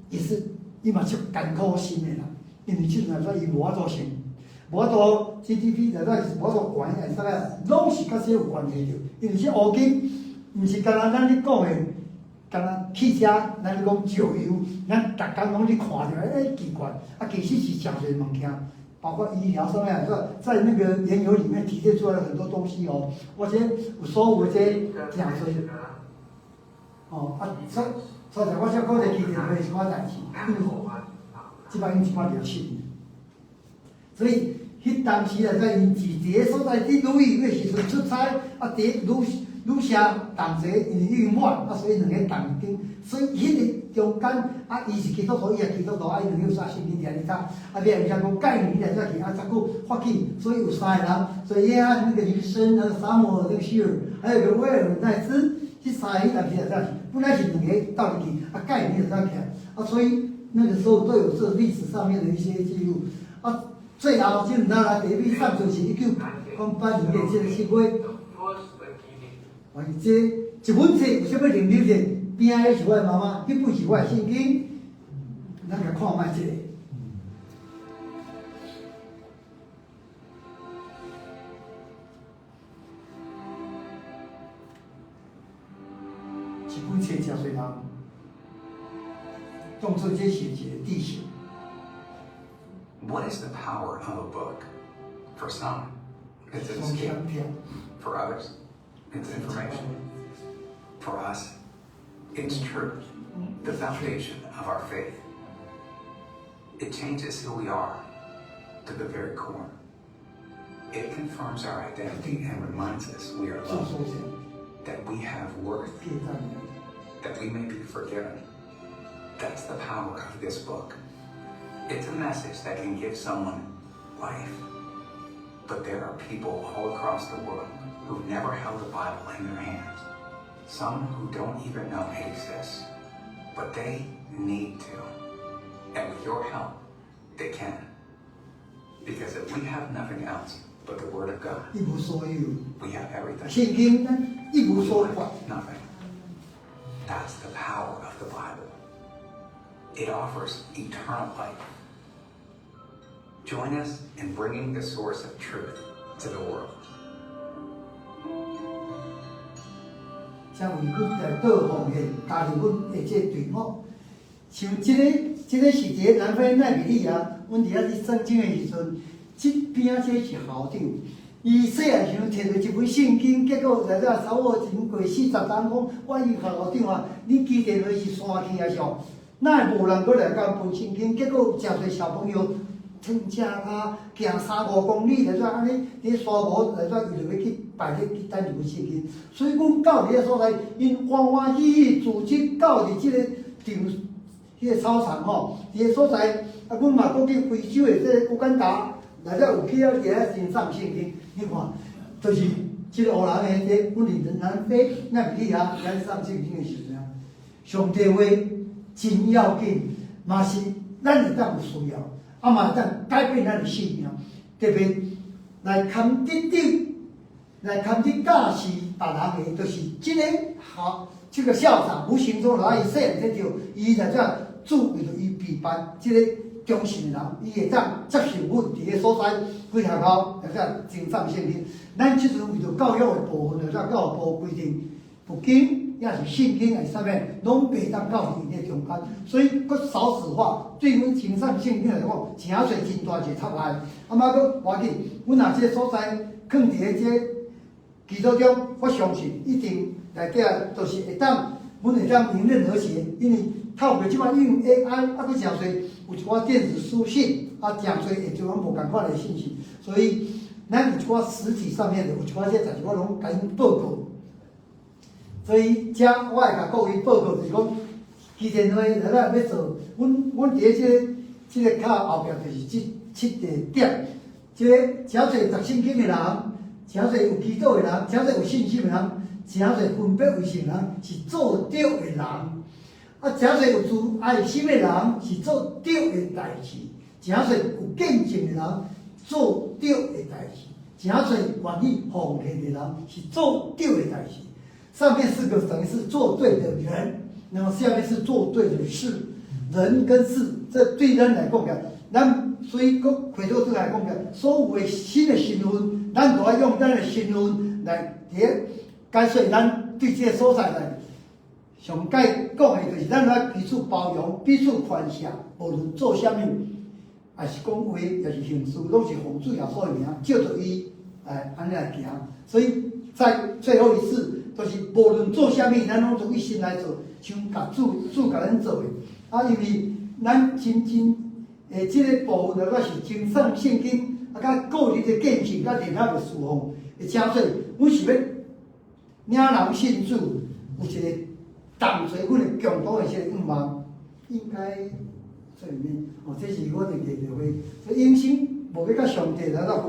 伊是伊嘛出艱苦心的啦，因為這陣來說伊無法度成，無法度 GDP 來說是無法度懸，還是啥物，攏是佮這有關係著，因為這烏金。毋是干焦咱咧講的，干焦汽車，咱咧講石油，咱逐工攏咧看著，欸奇怪，啊其實是誠濟物件，包括醫療上面，說在那個原油裡面提煉出來很多東西哦。我這有所有這誠濟，哦啊，所所以我才講這起電話一寡代誌，因為這擺已經一百二十七年，所以彼當時啊，在𪜶是佇个所在佇旅遊的時陣出差，啊佇旅。女士同齊，因為已經滿，啊，所以兩个同間，所以彼个中間，啊，伊是基督徒，伊也基督徒，啊，𪜶兩个有啥聖經佇遐咧讀，啊，尾仔有啥講蓋年來才去，啊，才閣發起，所以有三個人，所以約翰那個醫生，那個撒母耳那個希爾，還有個威爾奈茲，這三個人來才去，本來是兩个鬥入去，啊，蓋年才起來，啊，所以那個時候都有這歷史上面的一些記錄，啊，最後這毋知來第一上就是1908年的這個7月。啊，這一本冊有啥物能力者？邊仔是我的媽媽，彼本是我的聖經，咱來看覓這个。一本冊誠濟人，當做這是一個知識。 What is the power of a book? For some, it's an escape. For others, it's information. For us, it's truth, the foundation of our faith. It changes who we are to the very core. It confirms our identity and reminds us we are loved, that we have worth, that we may be forgiven. That's the power of this book. It's a message that can give someone life. But there are people all across the world who've never held a Bible in their hands. Some who don't even know it exists. But they need to. And with your help, they can. Because if we have nothing else but the Word of God, 一無所有。 we have everything. 聖經咱一無所缺。 Nothing. That's the power of the Bible. It offers eternal life. Join us in bringing the source of truth to the world. 請為阮來倒奉獻，加入阮的這個隊伍。像這个，這个是佇個南非奈比利亞，阮佇遐咧聖經的時陣，這邊仔這是校長，伊細漢時陣摕著一本聖經，結果來遮差不多經過40冬，講我伊校長啊，你記電話是山去啊啥？哪會無人閣來共分聖經？結果誠濟小朋友趁食啦，行三五公里來遮按呢，佇沙漠來遮，伊就欲去拜咧去等一本聖經。所以阮到佇个所在，𪜶歡歡喜喜組織到佇這个場，彼个操場吼，佇个所在，啊，阮嘛閣去非洲的這個烏干達，來遮有去啊，佇遐欣賞聖經。你看，就是這个烏人的這，阮佇南非奈比利亞遐送聖經的時陣啊，上帝話真要緊，嘛是咱會當有需要，啊嘛會當改變咱的性命，特別來堪得頂，來堪得教示別人的，就是這個校，這個校長無形中來伊細漢得著，伊來遮主為著伊備辦這個忠信的人，伊會當接受阮佇個所在去學校來遮經藏聖經。咱這陣為著教育的部分，來遮教育部規定，佛經抑是聖經還是啥物，攏袂當到佇𪜶的中間。所以閣少子化，對阮經藏聖經來講，誠濟真大一個插礙。啊嘛閣無要緊，阮若這個所在囥佇個這個基督中，我相信一定內底就是會當阮會當迎刃而解，因為透過這擺用 AI，啊，閣誠濟有一寡電子書信，啊，誠濟會做攏無仝款的信息，所以咱有一寡實體上面的，有一寡這代誌我攏共𪜶報告。所以遮我會共各位報告，就是講，基電會咱欲做，阮佇咧這個卡後壁就是這七個點，這個誠濟讀聖經的人，誠濟有祈禱的人，誠濟有信心的人，誠濟分別為聖的人，是做對的人。啊，誠濟有慈愛心的人，是做對的代誌；誠濟有見證的人，做對的代誌；誠濟願意奉獻的人，是做對的代誌。上面四個等於是做對的人，然後下面是做對的事。人跟事，這對咱來講嘅，咱所以閣回頭轉來講嘅，所有的新的身份，咱都愛用咱的身份來佇解說咱對這個所在來。上蓋講的就是咱愛彼此包容、彼此寬赦，無論做啥物，也是講話，也是行事，攏是奉主耶穌的名，照著伊來按呢來行。所以在最後一次，就是無論做啥物，咱攏總一心來做，像共主主共咱做的。啊，因為咱真真誒，這個部分我是真上聖經，啊，佮個人的見證，佮聯合的侍奉，會誠濟，阮是欲領人信主，有一個同齊阮的共同的這個願望，應該這裡面哦，這是我佇記著會，所以永生無欲佮上帝來到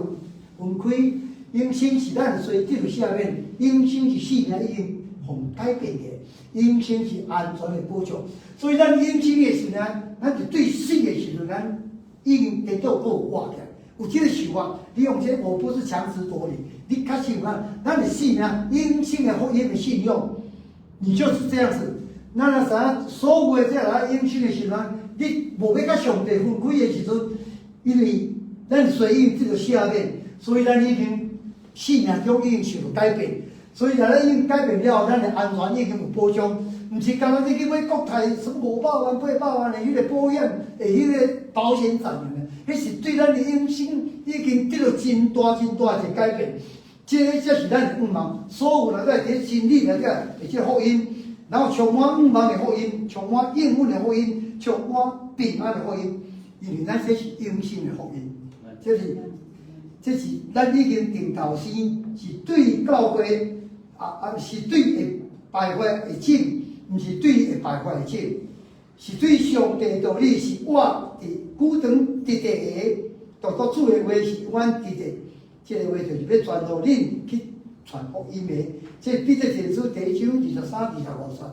分分開，永生是咱罪得赦免，永生是生命已經予改變的，永生是安全的保障。所以咱永生的時陣，咱就對死的時陣，咱已經得到過活起來。有這個想法，你用這個我不是強詞奪理，你確實有啊，咱的生命永生的福音的信用，你就是這樣子。咱若知影所有的這來永生的時陣，你無欲佮上帝分開的時陣，因為咱罪已經得到赦免，所以咱已經生命中已經受到改變。所以，若咱已經改變了後，咱的安全已經有保障。毋是干焦你去買國泰什麼500萬、800萬的彼個保險的彼個保險責任，彼是對咱的永生已經得到真大真大一個改變。這個才是咱的願望。所有人在佇真理內底的這個福音，然後充滿願望的福音，充滿應允的福音，充滿平安的福音，因為咱這是永生的福音，這是咱已經定頭生，是對教會啊，是對會敗壞的種，毋是對會敗壞的種，是對上帝道理，是我佇久長佇地下，獨獨主的話是永遠佇地，這個話就是欲傳予恁去傳福音的。這彼得前書第一章23、25節。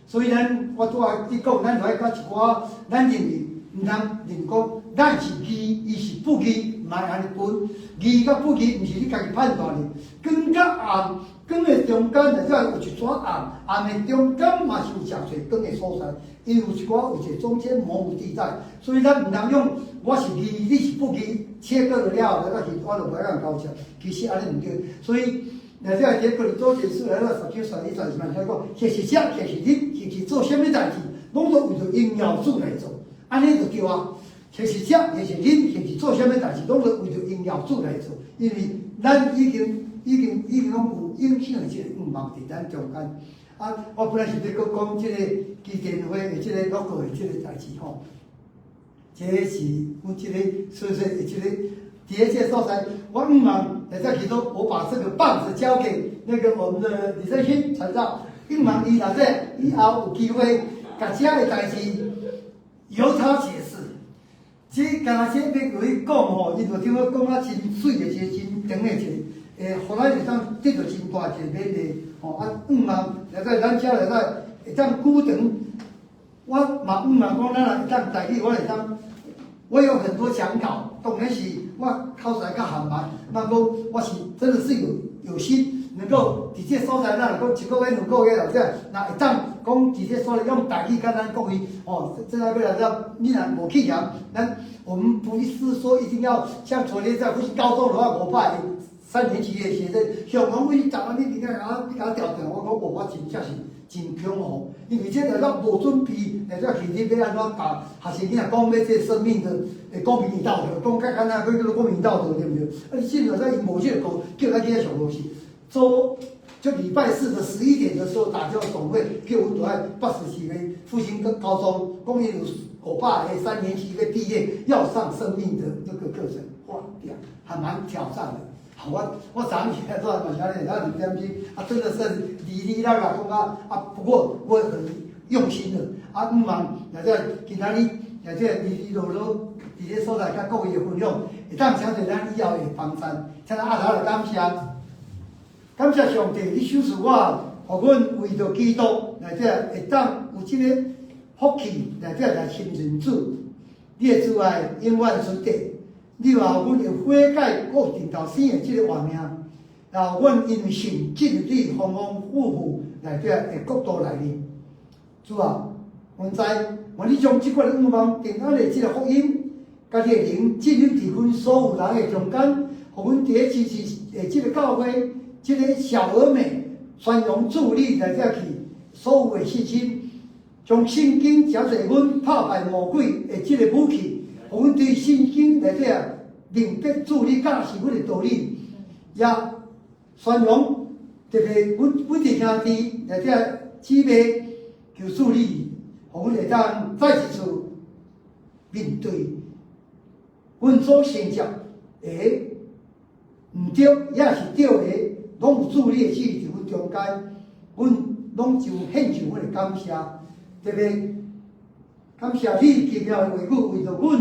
所以咱我拄仔佇講，咱就愛佮一寡，咱認為毋通認講，咱是義，伊是不義，毋愛按呢分。義佮不義，毋是你家己判斷的。光佮暗，光的中間內底有一撮暗，暗的中間嘛是有誠濟光的所在，伊有一寡有一個中間模糊地帶，所以咱毋通用我是義，你是不義，切割了後，來到去我就袂當交涉。其實按呢毋對，所以內底佇哥林多前書來到19、11節嘛，遐講，或是食，或是啉，或是做啥物代誌，攏總為著榮耀主來做，按呢就對啊。或是食，或是啉，或是做啥物代誌，攏總為著榮耀主來做，因為咱已經攏有永生的這個願望佇咱中間。啊，我本來是欲閣講這個基電會的這個 logo 的這個代誌吼，這個是阮這個說說的這個佇咧這個所在，我希望來再提出，我把這個棒子交給那個我們的李振興傳道，希望伊若這以後有機會，共遮的代誌由他解釋。這敢若這欲共伊講吼，伊就聽我講啊真媠的一個真長的一個，予咱會當得到真大一個勉勵吼。啊，向望來在咱遮來在會當久長，我嘛向望講，咱若會當台語，我會當，我有很多講稿，當然是我口才較含慢，嘛講我是真的是有心能夠佇這個所在，咱若講一個月、2個月或者若會當講佇這所在用台語佮咱國語，哦，這這個欲來遮，你若無去嫌，咱我們不是說一定要像昨天在復興高中的話，我怕三年級的學生，上講為台灣你你共你共調轉，我講我真正是真恐慌，因為這個咱無準備，來遮去你欲按怎教學生囝講欲這生命的公民與道德，講較簡單，閣叫做公民道德對毋對？啊，你進來在伊無這個課，叫咱去遐上課是做就禮拜四的11點的時候打電話總會，叫阮都愛80幾個復興跟高中，講伊有500個三年級的畢業要上生命的這個課程，哇，對啊，還蠻挑戰的。好，我早上起來都還蠻想點，兩點鐘啊，真的是哩哩啦啦講啊啊，不過我很用心的啊，毋茫，也這今仔日也這哩哩囉囉，佇這所在佮各位的分享，會當成就咱以後的幫贊，請咱阿頭來感謝，感謝上帝，你賞賜我，予阮為著基督來這會當有這個福氣來這來親近主，你的慈愛永遠存在。你嘛予阮會悔改，閣有重頭生的這個活命，然後阮因為信進入你豐豐富富內底的國度內面。主啊，阮知，願你將這款的願望、平安的這個福音，佮你的靈進入佇阮所有人的中間，予阮佇咧支持的這個教會，這個小而美宣揚主你來遮去所有的信心，將聖經誠濟阮拍敗魔鬼的這個武器。予阮對聖經內底明白主你教示阮的道理，也宣揚特別阮每一兄弟內底姊妹求主你，予阮會當再一次面對阮所承接的毋對，抑是對的，攏有主你的旨意佇阮中間，阮攏就獻上阮的感謝，特別。感謝你奇妙的話語，為著阮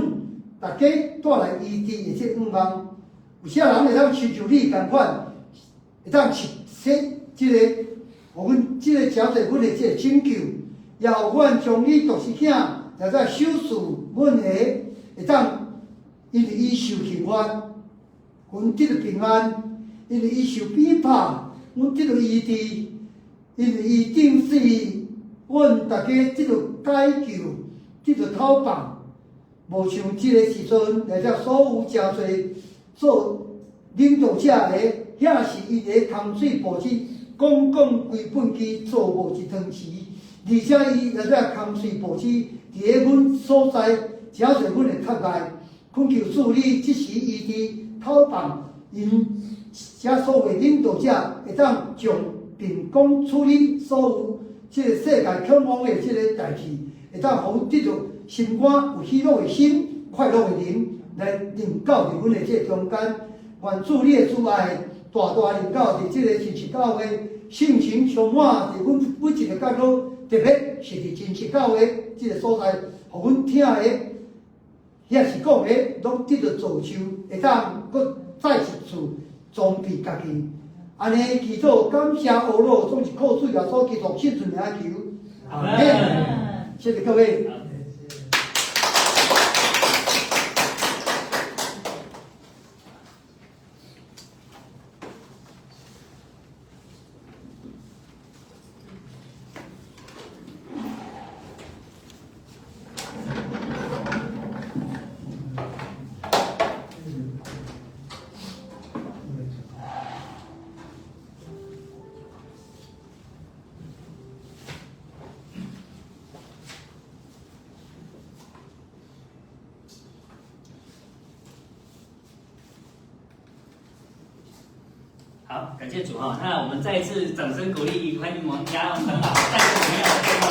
逐家帶來醫治的這個願望。有啥人會當親像你仝款，會當實現這個，予阮這個誠濟阮的這個拯救，也予阮將你獨生囝來在賞賜阮的，會當因為伊受刑罰，阮得著平安；因為伊受鞭打，阮得著醫治；因為伊釘死，阮逐家得著解救。得著討放，無像這個時陣，來遮所有誠濟做領導者的，遐是伊佇咧空喙布施，講講規畚箕做無一湯匙，而且伊來遮空喙布施，佇咧阮所在，誠濟阮會較礙，懇求主你這時醫治討放，𪜶遮所謂領導者會當將秉公處理所有這個世界恐慌的這個代誌。會當予阮得著心肝有喜樂的心、快樂的靈，來臨到佇阮的這個中間。願主你的慈愛大大臨到佇這個真實教會，聖靈充滿佇阮每一個角落，特別是佇真實教會這個所在，予阮聽的，抑是講的，攏得著造就，會當閣再一次裝備家己。按呢祈禱感謝阿羅，總是靠主耶穌基督聖尊名求。阿門。謝謝各位。好，感謝主哈！那我們再一次掌聲鼓勵，歡迎王家榮長老帶領我們要來這段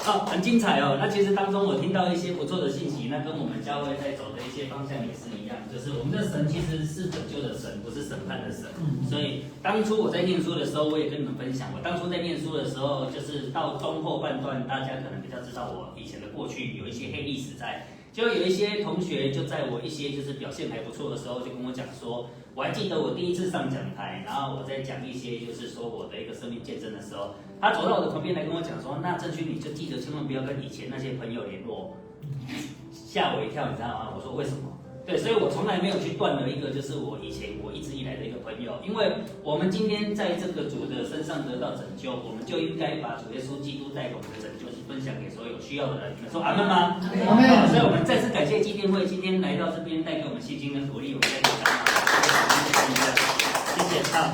哦，很精彩哦。那其實當中我聽到一些不錯的信息，那跟我們教會在走的一些方向也是一樣，就是我們的神其實是拯救的神，不是審判的神。所以當初我在念書的時候，我也跟你們分享，我當初在念書的時候，就是到中後半段，大家可能比較知道我以前的過去有一些黑歷史在，就有一些同學就在我一些就是表現還不錯的時候，就跟我講說。我還記得我第一次上講台，然後我在講一些就是說我的一個生命見證的時候，他走到我的旁邊來跟我講說：“那鄭勳，你就記得千萬不要跟以前那些朋友聯絡。”嚇我一跳，你知道嗎？我說為什麼？對，所以我從來沒有去斷了一個就是我以前我一直以來的一個朋友，因為我們今天在這個主的身上得到拯救，我們就應該把主耶穌基督帶給我們的拯救去分享給所有需要的人。你們說阿們嗎？阿們。所以我們再次感謝基甸會今天來到這邊帶給我們信心跟鼓勵，我們再次感謝謝啊。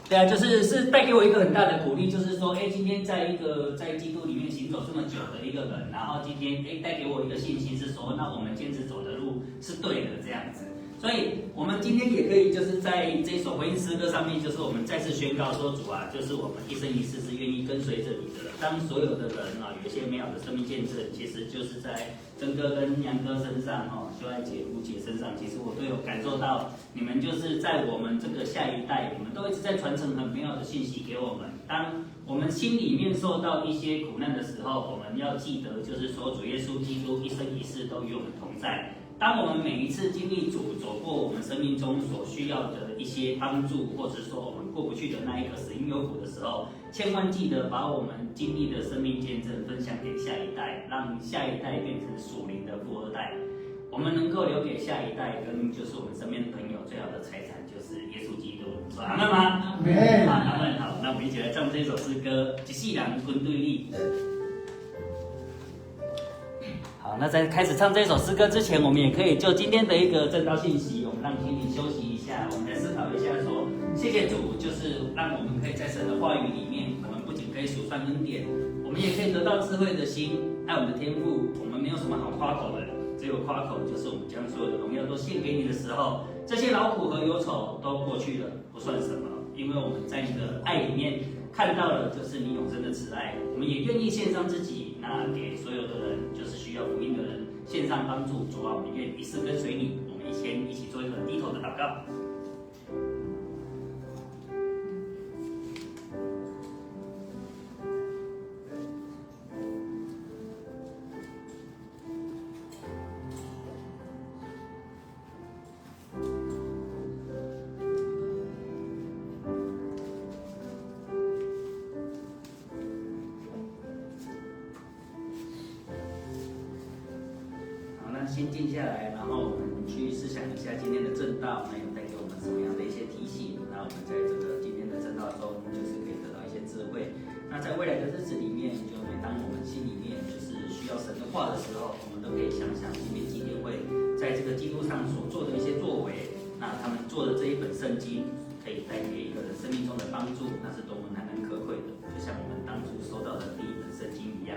對啊，就是帶給我一個很大的鼓勵，就是說，哎，今天在一個在基督裡面行走這麼久的一個人，然後今天哎帶給我一個信心，是說，那我們堅持走的路是對的，這樣子。所以，我們今天也可以就是在這首回應詩歌上面，就是我們再次宣告說，主啊，就是我們一生一世是願意跟隨着你的。當所有的人啊，有一些美好的生命見證，其實就是在曾哥跟楊哥身上，哈，秀愛姐、吳姐身上，其實我都有感受到，你們就是在我們這個下一代，你們都一直在傳承很美好的信息給我們。當我們心裡面受到一些苦難的時候，我們要記得，就是說主耶穌基督一生一世都與我們同在。當我們每一次經歷主走過我們生命中所需要的一些幫助，或者說我們過不去的那一個死蔭幽谷的時候，千萬記得把我們經歷的生命見證分享給下一代，讓下一代變成屬靈的富二代。我們能夠留給下一代跟就是我們身邊的朋友最好的財產，就是耶穌基督。說阿們嗎？阿們。阿們好，那我們一起來唱這首詩歌，一世人跟對你。好，那在開始唱這首詩歌之前，我們也可以就今天的一個證道信息，我們讓心靈休息一下，我們來思考一下說，說謝謝主，就是讓我們可以在神的話語裡面，我們不僅可以數算恩典，我們也可以得到智慧的心，愛我們的天父。我們沒有什麼好誇口的，只有誇口就是我們將所有的榮耀都獻給你的時候，這些勞苦和憂愁都過去了，不算什麼，因為我們在你的愛裡面看到了，就是你永生的慈愛，我們也願意獻上自己，那給所有的人，就是需要福音的人獻上幫助。主啊，我們願一世跟隨你，我們先一起做一個低頭的禱告。先靜下來，然後我們去思想一下今天的證道，那有帶給我們什麼樣的一些提醒？那我們在這個今天的證道中，就是可以得到一些智慧。那在未來的日子裡面，就每當我們心裡面就是需要神的話的時候，我們都可以想想今天基甸會在這個基督上所做的一些作為，那他們做的這一本聖經，可以帶給一個人生命中的幫助，那是多麼難能可貴的，就像我們當初收到的第一本聖經一樣。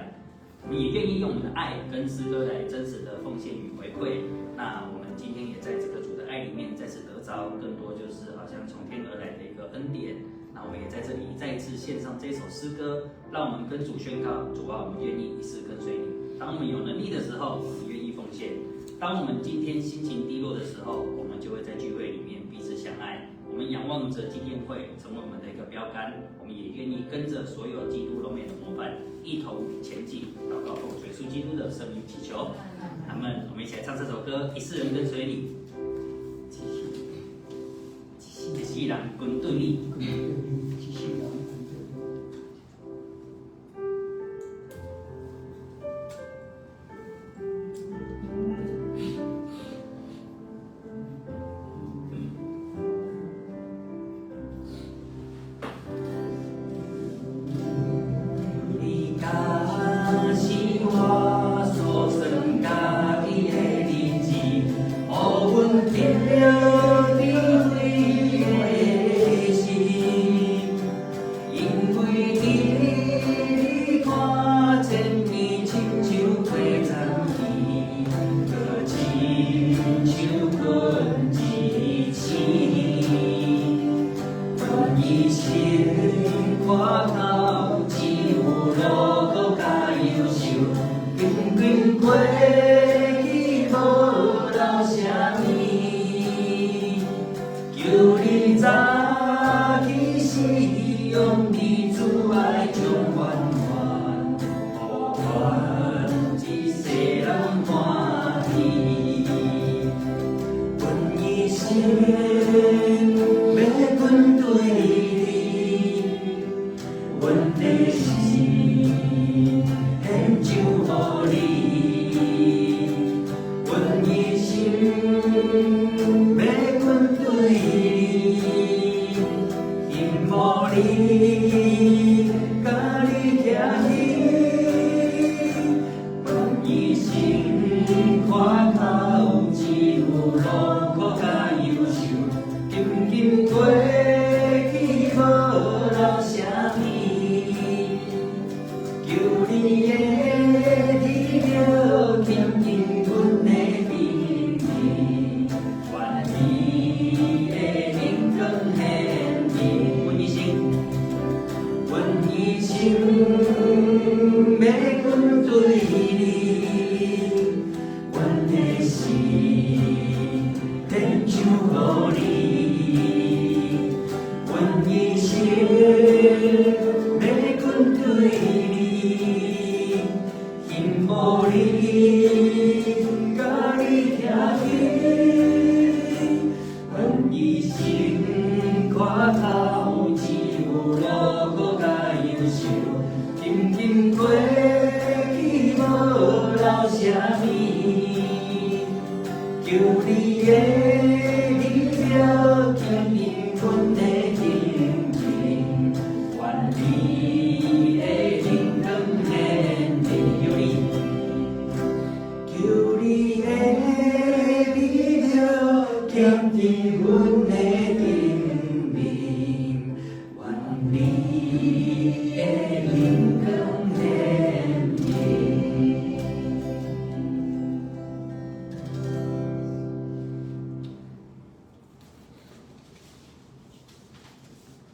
我們也願意用我們的愛跟詩歌來真實的奉獻與回饋。那我們今天也在這個主的愛裡面再次得着更多，就是好像從天而來的一個恩典。那我們也在這裡再一次獻上這首詩歌，讓我們跟主宣告：主啊，我們願意一世跟隨你。當我們有能力的時候，我們願意奉獻；當我們今天心情低落的時候，我們就會在聚會裡面彼此相愛。我們仰望着基甸會成為我們的一個標杆，我們也願意跟着所有基督榮美的模範一同前進。禱告奉主耶穌基督的聖名祈求，阿們。我們一起來唱這首歌，一世人跟隨你，一世人跟對你。你，甲你。無你，佮你徛伫，阮一生看透只有樂苦佮憂愁，沉沉過去無留啥物，求你的美妙顯佇阮的頂面，願你的靈光顯明，求你，求你的美妙顯佇阮的頂面，願你的靈光顯